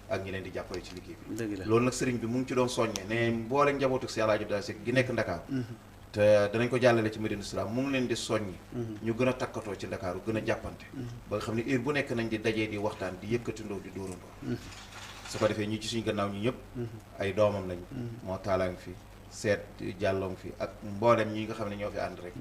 ak ñi leen di jàppale ci liggéey bi loolu nag sëriñ bi mu ngi ci doon soññe ne mboole njabootu Cheikh Alaaji Abdou Seck gi nekk Ndakaaru te danañ ko jàllale ci Médina Salaam mu ngi leen di soññi ñu gën a takkatoo ci Ndakaaru gën a jàppante ba nga xam ne heure bu nekk nañ di dajee di waxtaan di yëkkatindoo di dóorandoo su ko defee ñi ci suñu gannaaw ñi ñëpp ay doomam lañ moo taalaan fi seet jàlloom fi ak mboolem ñi nga xam ne ñoo fi ànd rek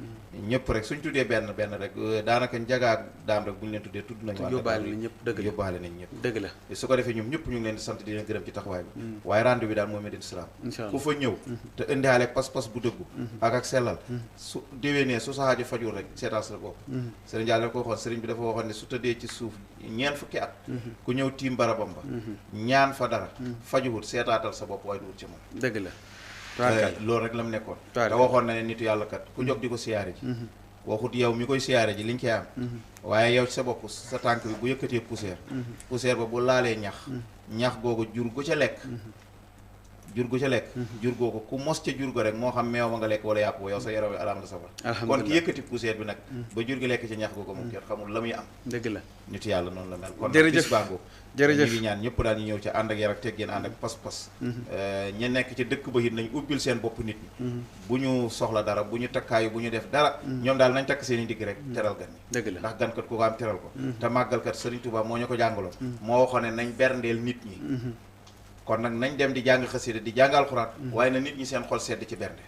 ñëpp rek suñ tuddee benn rek daanaka njagaa daam rek bu ñu leen tuddee tudd nañu yóbbaale nañ ñëpp dëgg la yóbbaale nañ ñëpp dëgg la su ko defee ñoom ñëpp ñu ngi leen di sant di leen gërëm ci taxawaay bi waaye rendez-vous bi daal mooy Médina Salaam ku fa ñëw te indaale pas-pas bu dëggu ak sellal su déwénee su saxaajo fajul rek seetal sa bopp sëriñ Diallo ko waxoon sëriñ bi dafa waxoon ne su tëddee ci suuf ñeent fukki at ku ñëw tiim barabam ba ñaan fa dara fajuwut seetaatal sa bopp waaye du wut ci moom dëgg la loolu rek la mu nekkoon te waxoon na ne nitu yàlla kat ku jóg di ko siyaare ji waxut yow mi koy siyaare ji liñ koy am waaye yow ci sa bopp sa tànk bi bu yëkkatee poussière ba bu laalee ñax googu jur gu ca lekk jur googu ku mos ca jur go rek moo xam meew ma nga lekk wala yàpp ba yow sa yaram wi alaam la safar kon ki yëkkati poussière bi nag ba jur gi lekk ca ñax googu moom kenn xamul la muy am dëgg la nitu yàlla noonu la mel kon jërëjëf bango jërëjëf ñu ngi ñaan ñëpp daal ñu ñëw ci ànd ak yar ak teggeen ànd ak pas-pas ña nekk ci dëkk ba it nañ ubbil seen bopp nit ñi bu ñu soxla dara bu ñu takkaayu bu ñu def dara ñoom daal nañ takk seen i digg rek teral gan ñi dëgg la ndax gankat ku ko am teral ko te màggalkat Serigne Touba moo ñu ko jàngaloon moo waxoon ne nañ berndeel nit ñi kon nag nañ dem di jàng xasida di jàng alxuraan waaye na nit ñi seen xol sedd ci bernde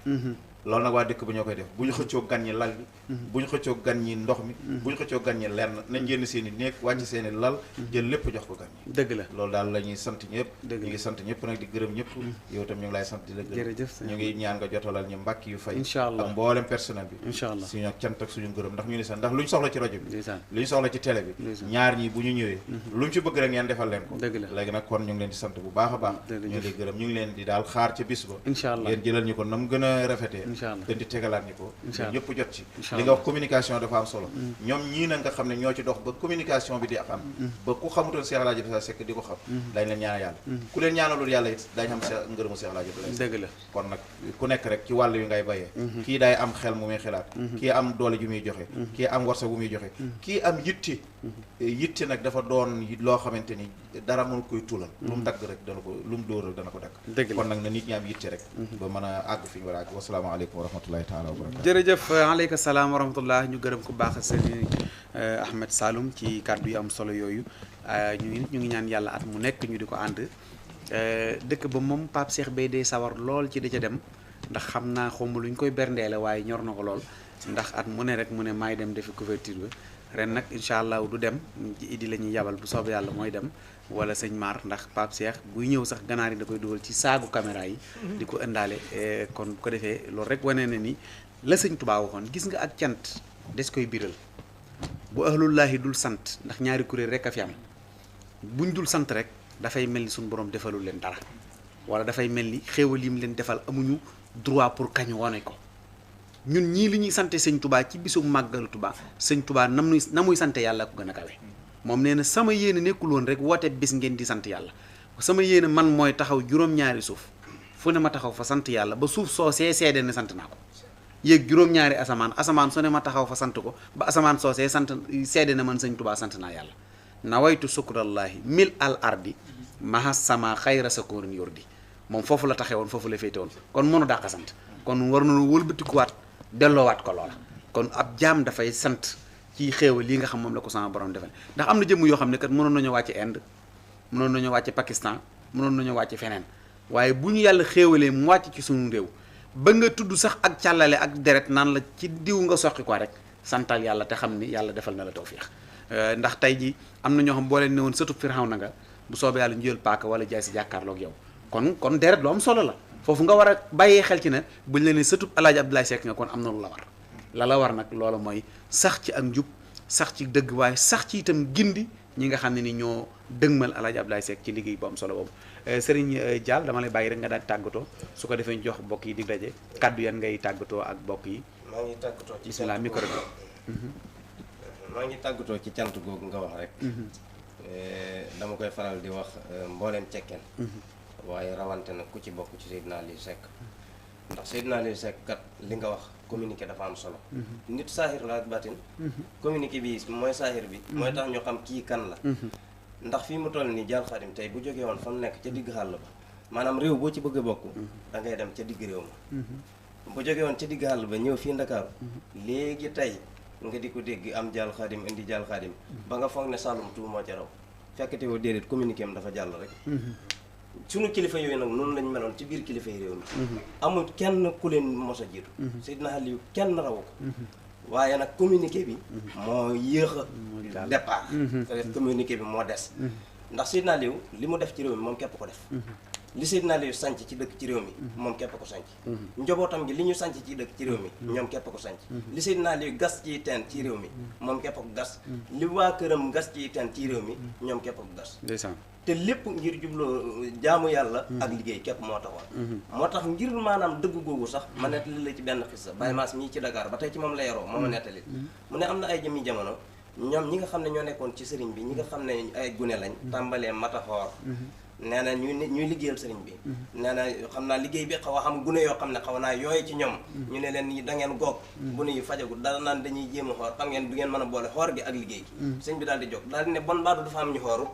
loolu nag waa dëkk ba ñoo koy def bu ñu xëccoo gan ñi lal bi bu ñu xëccoo gan ñi ndox mi bu ñu xëccoo gan ñi lenn nañ génn seen i néeg wàcc seen i lal jël lépp jox ko gan ñi dëgg la loolu daal la ñuy sant ñëpp ñu ngi sant ñëpp nag di gërëm ñëpp yow tam ñu ngi lay sant di la gërëm ñu ngi ñaan nga jotalal ñu mbàkk yu fay incha allah ak mboolem personnel bi incha allah suñu ak cant ak suñu gërëm ndax ñu ni sax ndax lu ñu soxla ci rajo bi ndeysaan lu ñu soxla ci télé bi ñaar ñi bu ñu ñëwee lu ñu ci bëgg rek ngeen defal leen ko dëgg la léegi nag kon ñu ngi leen di sant bu baax a baax ñu ngi lay gërëm ñu ngi leen di daal xaar ca bis ba incha allah ngeen jëlal ñu ko nam gën a rafetee incha allah gën di tegalaat ñu ko ñëpp jot ci incha li nga wax communication dafa am solo ñoom ñii nag nga xam ne ñoo ci dox ba communication bi di am ba ku xamutoon Cheikh Alaaji Abdou Seck di ko xam dañ leen ñaanal yàlla ku leen ñaanalul yàlla it dañ xam ngërëmu Cheikh Alaaji Abdou Seck dëgg la kon nag ku nekk rek ci wàll yu ngay bayee kii day am xel mu muy xelaat kii am doole ju muy joxe kii am warsa bu muy joxe kii am yitte nag dafa doon loo xamante ni dara mënu koy tulal lu mu dagg rek dana ko lu mu dóor rek dana ko dagg kon nag na nit ñi am yitte rek ba mën a àgg fi ñu war a àgg wasalaamaaleykum wa rahmatullahi taala wa barakatu jërëjëf aleyka salaam wa rahmatullah ñu gërëm ko baax sëriñ Ahmed Saloum ci kàddu yu am solo yooyu ñu ngi ñaan yàlla at mu nekk ñu di ko ànd dëkk ba moom Pape Cheikh Beye dee sawar lool ci da ca dem ndax xam naa xawma lu ñu koy berndeele waaye ñor na ko lool ndax at mu ne rek mu ne maay dem defi couverture bi ren nag incha allah du dem ci Idi la ñuy yabal bu soobee yàlla mooy dem wala sëñ Mar ndax Pape Cheikh buy ñëw sax ganaar yi da koy dugal ci saagu caméra yi di ko indaale kon bu ko defee loolu rek wane na ni la sëñ Tuubaa waxoon gis nga ak cant des koy biral bu ahlullaahi dul sant ndax ñaari kuréel rek a fi am buñ dul sant rek dafay mel ni suñu borom defalul leen dara wala dafay mel ni xéewal yi mu leen defal amuñu droit pour kañ wane ko ñun ñii li ñuy sante sëñ Tuubaa ci bisu màggalu Tuubaa sëñ Tuubaa na muy sante yàlla ko gën a kawe moom nee na sama yéene nekkul woon rek woote bis ngeen di sant yàlla sama yéene man mooy taxaw juróom-ñaari suuf fu ne ma taxaw fa sant yàlla ba suuf soo seede ne sant naa ko yéeg juróom-ñaari asamaan su ne ma taxaw fa sant ko ba asamaan soo seede ne man sëñ Tuubaa sant naa yàlla nawaytu sukrallaahi mil al ardi maha sama xayra sakoorin yordi moom foofu la taxee woon foofu la féete woon kon mënu dàq sant kon war nañu wëlbatikuwaat delloowaat ko loola kon ab jaam dafay sant ci xéewal lii nga xam moom la ko sama borom defal ndax am na jëmm yoo xam ne kat mënoon nañu wàcc Inde mënoon nañu wàcc Pakistan mënoon nañu wàcc feneen waaye bu ñu yàlla xéewalee mu wàcc ci sunu réew ba nga tudd sax ak càllale ak deret naan la ci diw nga soqi ko rek santal yàlla te xam ni yàlla defal na la tawfiix ndax tey ji am na ñoo xam boo leen ne woon sëtub Firawna nga bu soobee yàlla ñu jël paaka wala jaay si jàkkaarloog yow kon deret lu am solo la foofu nga war a bàyyee xel ci ne buñ la ne sëtub Alaaji Abdoulaye Seck nga kon am na lu la war la war nag loola mooy sax ci ak njub sax ci dëgg waaye sax ci itam gindi ñi nga xam ne ni ñoo dëgmal Alaaji Abdoulaye Seck ci liggéey bu am solo boobu Serigne Diall dama lay bàyyi rek nga daal tàggatoo su ko defee ñu jox bokk yi di daje kaddu yan ngay tàggatoo ak bokk yi. maa ngi tàggatoo ci bismillah micro bi. maa ngi tàggatoo ci cant googu nga wax rek. dama koy faral di wax mbooleem cekkeen. waaye rawante nag ku ci bokk ci Seydina Aliou Seck. ndax Seydina Aliou Seck kat li nga wax communiqué dafa am solo. nit saahir la ak baatin. communiqué bi mooy saahir bi. mooy tax ñu xam kii kan la. ndax fii mu toll nii Dial Khadim tey bu jógee woon fa mu nekk ca digg xàll ba maanaam réew boo ci bëgg a bokk. da ngay dem ca digg réew ma. bu jógee woon ca digg xàll ba ñëw fii Ndakaaru léegi tey nga di ko dégg am Dial Khadim indi Dial Khadim ba nga foog ne Saloum tout moo ca raw fekkate woo déedéet communiqué am dafa jàll rek. sunu kilifa yooyu nag noonu lañ meloon ci biir kilifa yi réew mi. amul kenn ku leen mos a jiitu. Seydina Aliou kenn rawu ko. waaye nag communiqué bi moo yéex a départ peut-être communiqué bi moo des ndax Seydina Aliou li mu def ci réew mi moom képp ko def li Seydina Aliou sanc ci dëkk ci réew mi moom képp ko sanc njobootam gi li ñu sanc ci dëkk ci réew mi ñoom képp ko sanc li Seydina Aliou gas ci teen ci réew mi moom képp ko gas li waa këram gas ci teen ci réew mi ñoom képp ko gas te lépp ngir jubloo jaamu yàlla ak liggéey képp moo taxoon moo tax ngir maanaam dëgg googu sax ma nettali la ci benn xissa Baye Mass mii ci Dakar ba tey ci moom la yaroo moo ma nettali mu ne am na ay jëmi jamono ñoom ñi nga xam ne ñoo nekkoon ci sëriñ bi ñi nga xam ne ay gune lañ tàmbalee matafoor nee na ñuy liggéeyal sëriñ bi nee na xam naa liggéey bi xaw a xam gune yoo xam ne xaw naa yooyu ci ñoom ñu ne leen da ngeen goog gune yu fajagul dara naan dañuy jéem a xoor xam ngeen du ngeen mën a boole xoor gi ak liggéey gi sëñ bi daal di jóg daal di ne bon baatu dafa am ñu xooru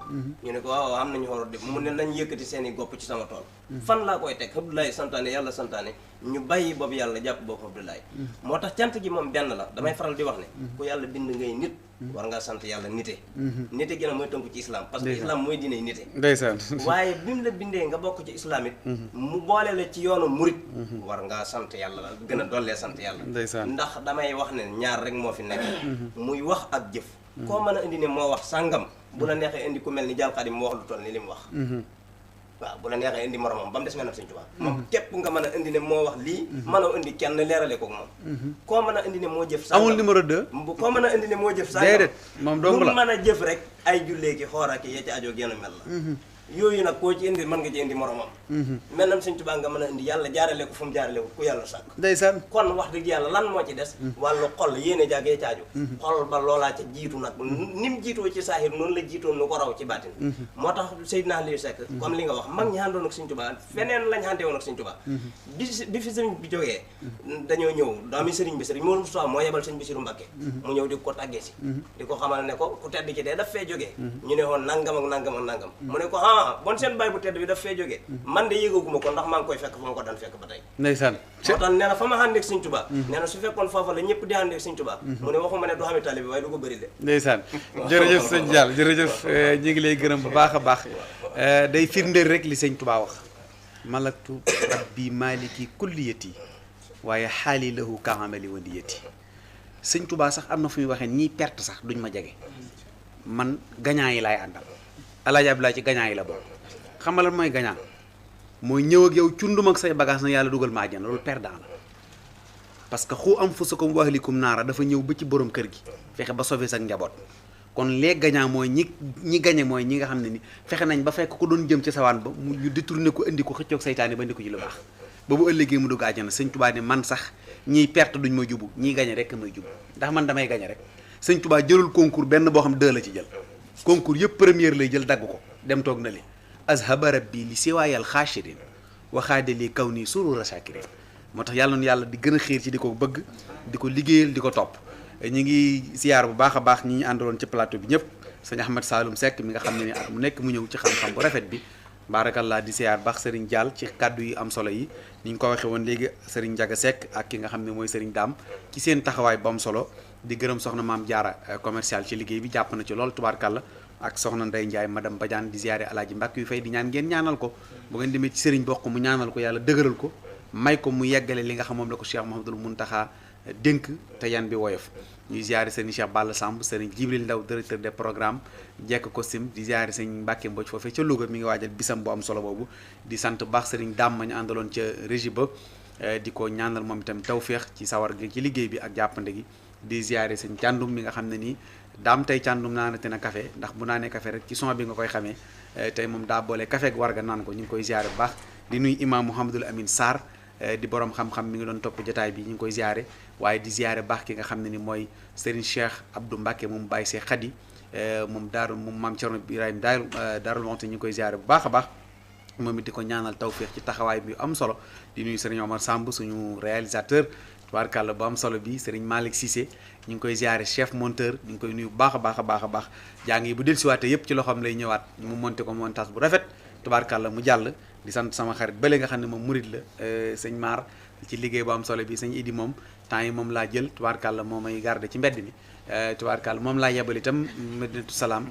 ñu ne ko waaw am nañu xooru de mu ne nañ yëkkati seen i gopp ci sama tool fan laa koy teg Abdoulaye santaane yàlla santaane ñu bàyyi boobu yàlla jàpp boobu Abdoulaye moo tax cant gi moom benn la damay faral di wax ne ku yàlla bind ngay nit war ngaa sant yàlla nite nite gi nag mooy tënku ci islam parce que islam mooy diine nite ndeysaan waaye bi mu la bindee nga bokk ci islam it mu boole la ci yoonu murit war ngaa sant yàlla gën a dollee sant yàlla ndax damay wax ne ñaar rek moo fi nekk muy wax ak jëf koo mën a indi ne moo wax sàngam bu la neexee indi ku mel ni Dial Khadim mu wax lu toll ni li mu wax waaw bu la neexee indi moromam ba mu des mel na Sëñ Tuubaa moom képp nga mën a indi ne moo wax lii mën a indi kenn leerale ko moom koo mën a indi ne moo jëf sàngam amul numéro 2 koo mën a indi ne moo jëf sàngam déedéet moom dong la lu mën a jëf rek ay jullee ki xoor ak ya ci ajoo genn mel la yooyu nag koo ci indi mën nga ci indi moromam mel nam Sëñ Tuubaa nga mën a indi yàlla jaarale ko fu mu jaarale ko ku yàlla sàkk ndeysaan kon wax dëgg yàlla lan moo ci des wàllu xol yéene jaagee caaju xol ba loolaa ca jiitu nag ni mu jiitoo ci saahir noonu la jiitoo nu ko raw ci baatin moo tax Seydina Aliou Seck comme li nga wax mag ñi àndoon ak Sëñ Tuubaa feneen lañ àndee woon ak Sëñ Tuubaa bi fi sëriñ bi jógee dañoo ñëw doomi sëriñ bi sëriñ Mor Moussa moo yebal sëñ Bassirou Mbacké mu ñëw di ko tàggee si di ko xamal ne ko ku tedd ci dee daf fee jógee ñu ne woon nangam ak nangam ak nangam mu ne ko bon seen bàyyi bu tedd bi daf fee jógee man de yëgaguma ko ndax maa ngi koy fekk fa ma ko daan fekk ba tey ndeysaan moo tax nee na fa ma àndeek Sëñ Tuubaa nee na su fekkoon foofa la ñëpp di àndeek Sëñ Tuubaa mu ne waxuma ne du xami taalibe waaye du ko bëri de ndeysaan jërëjëf sëñ Diall jërëjëf ñi ngi lay gërëm bu baax a baax day firndeel rek li Sëñ Tuubaa wax malaktu rabbi maliki kulliyati waaye xaali lahu ka amali waliyati Sëñ Tuubaa sax am na fu muy waxee ñiy perte sax duñ ma jege man gagnant yi laay àndal Alaaji Abdoulaye ci gagnant yi la bokk xam nga lan mooy gagnant mooy ñëw ak yow cundum ak say bagage na yàlla dugal ma àjjana loolu perdant la parce que xu anfusakum wa ahlikum naara dafa ñëw ba ci borom kër gi fexe ba sauver sa njaboot kon les gagnants mooy ñi gagné mooy ñi nga xam ne ni fexe nañ ba fekk ko doon jëm ci sawaan ba mu ñu détourné ko indi ko xëccoog saytaane ba indi ko ci lu baax ba bu ëllëgee mu dugg àjjana Sëñ Tuubaa ne man sax ñiy perte duñ ma jubu ñiy gagné rek may jubu ndax man damay gagné rek Sëñ Tuubaa jëlul concours benn boo xam 2 la ci jël concours yëpp première lay jël dagg ko dem toog na li azhaba rabbi li siwaayal xaashirin waxaade li kaw nii surura shakirin moo tax yàlla noonu yàlla di gën a xiir ci di ko bëgg di ko liggéeyal di ko topp ñu ngi siyaar bu baax a baax ñi ñu àndaloon ci plateau bi ñëpp sëñ Ahmad Saloum Seck mi nga xam ne ni at mu nekk mu ñëw ci xam-xam bu rafet bi baarakallah di siyaar baax Serigne Diall ci kaddu yi am solo yi ni ñu ko waxee woon léegi Serigne Ndiaga Seck ak ki nga xam ne mooy Serigne Dame ci seen taxawaay bu am solo di gërëm soxna maam Diarra commercial ci liggéey bi jàpp na ci lool tubaarkàlla ak soxna Ndeye Ndiaye madame Badiane di ziare alaaji Mbàkke yu fay di ñaan ngeen ñaanal ko bu ngeen demee ci Serigne bokk mu ñaanal ko yàlla dëgëral ko may ko mu yeggale li nga xam moom la ko Cheikh Mouhamadoul Mountakha dénk te yan bi woyof ñuy ziare Serigne Cheikh Balla Samb Serigne Djibril Ndaw directeur des programmes jekk costume di ziare Serigne Mbàkke Mbodj foofee ca Louga mi ngi waajal bisam bu am solo boobu di sant baax Serigne Dame ma ñu àndaloon ca régie ba di ko ñaanal moom itam tawféex ci sawar gi ci liggéey bi ak jàppande gi di ziare Serigne Càndum mi nga xam ne nii daam tey Càndum naanate na café ndax bu naanee café rek ci son bi nga koy xamee tey moom daa boole café ak warga naan ko ñu ngi koy ziare bu baax di nuy imam Mouhamadoul Amine Sarr di borom xam-xam mi ngi doon topp jotaay bi ñu ngi koy ziare waaye di ziare baax ki nga xam ne ni mooy Serigne Cheikh Abdou Mbacke moom Baye Cheikh Khady moom daaru moom maam Thierno Ibrahima daarul monte ñu ngi koy ziare bu baax a baax moom it di ko ñaanal tawféex ci taxawaay bi am solo di nuyu Serigne Omar Samb suñu réalisateur tubaarkàlla bu am solo bi Serigne Malick Cissé ñu ngi koy ziare chef monteur ñu ngi koy nuyu bu baax a baax a baax a baax jàng yi bu dellusiwaatee yëpp ci loxoom lay ñëwaat mu monté ko montage bu rafet tubaarkàlla mu jàll di sant sama xarit bële nga xam ne moom murid la sëñ Maar ci liggéey bu am solo bi sëñ Idi moom temps yi moom laa jël tubaarkàlla moo may garde ci mbedd mi tubaarkàlla moom laa yebal itam Medinatu Salaam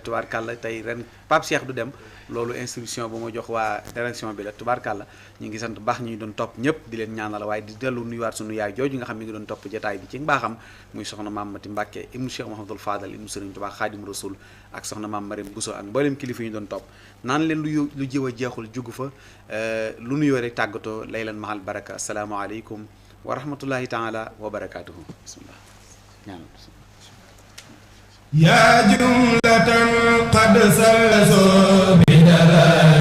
tubaarkàlla tey ren Pape Cheikh du dem loolu instruction bu ma jox waa direction bi la tubaarkàlla ñu ngi sant baax ñu doon topp ñëpp di leen ñaanal waaye di dellu nuyuwaat sunu yaay jooju nga xam mi ngi doon topp jotaay bi ci mbaaxam muy soxna maam Mati Mbàkke ibnu Cheikh Mouhamadoul Fadal ibnu Serigne Touba Khadim Rasoul ak soxna maam Mariam Bousso ak mboolem kilifa ñu doon topp naan leen lu jiw a jeexul jugu fa lu nuyoo rek tàggatoo laylan mahal baraka asalaamaaleykum wa rahmatullahi taala wa barakaatuhu bismillah ñaan يا جملة قد سلسوا بدلال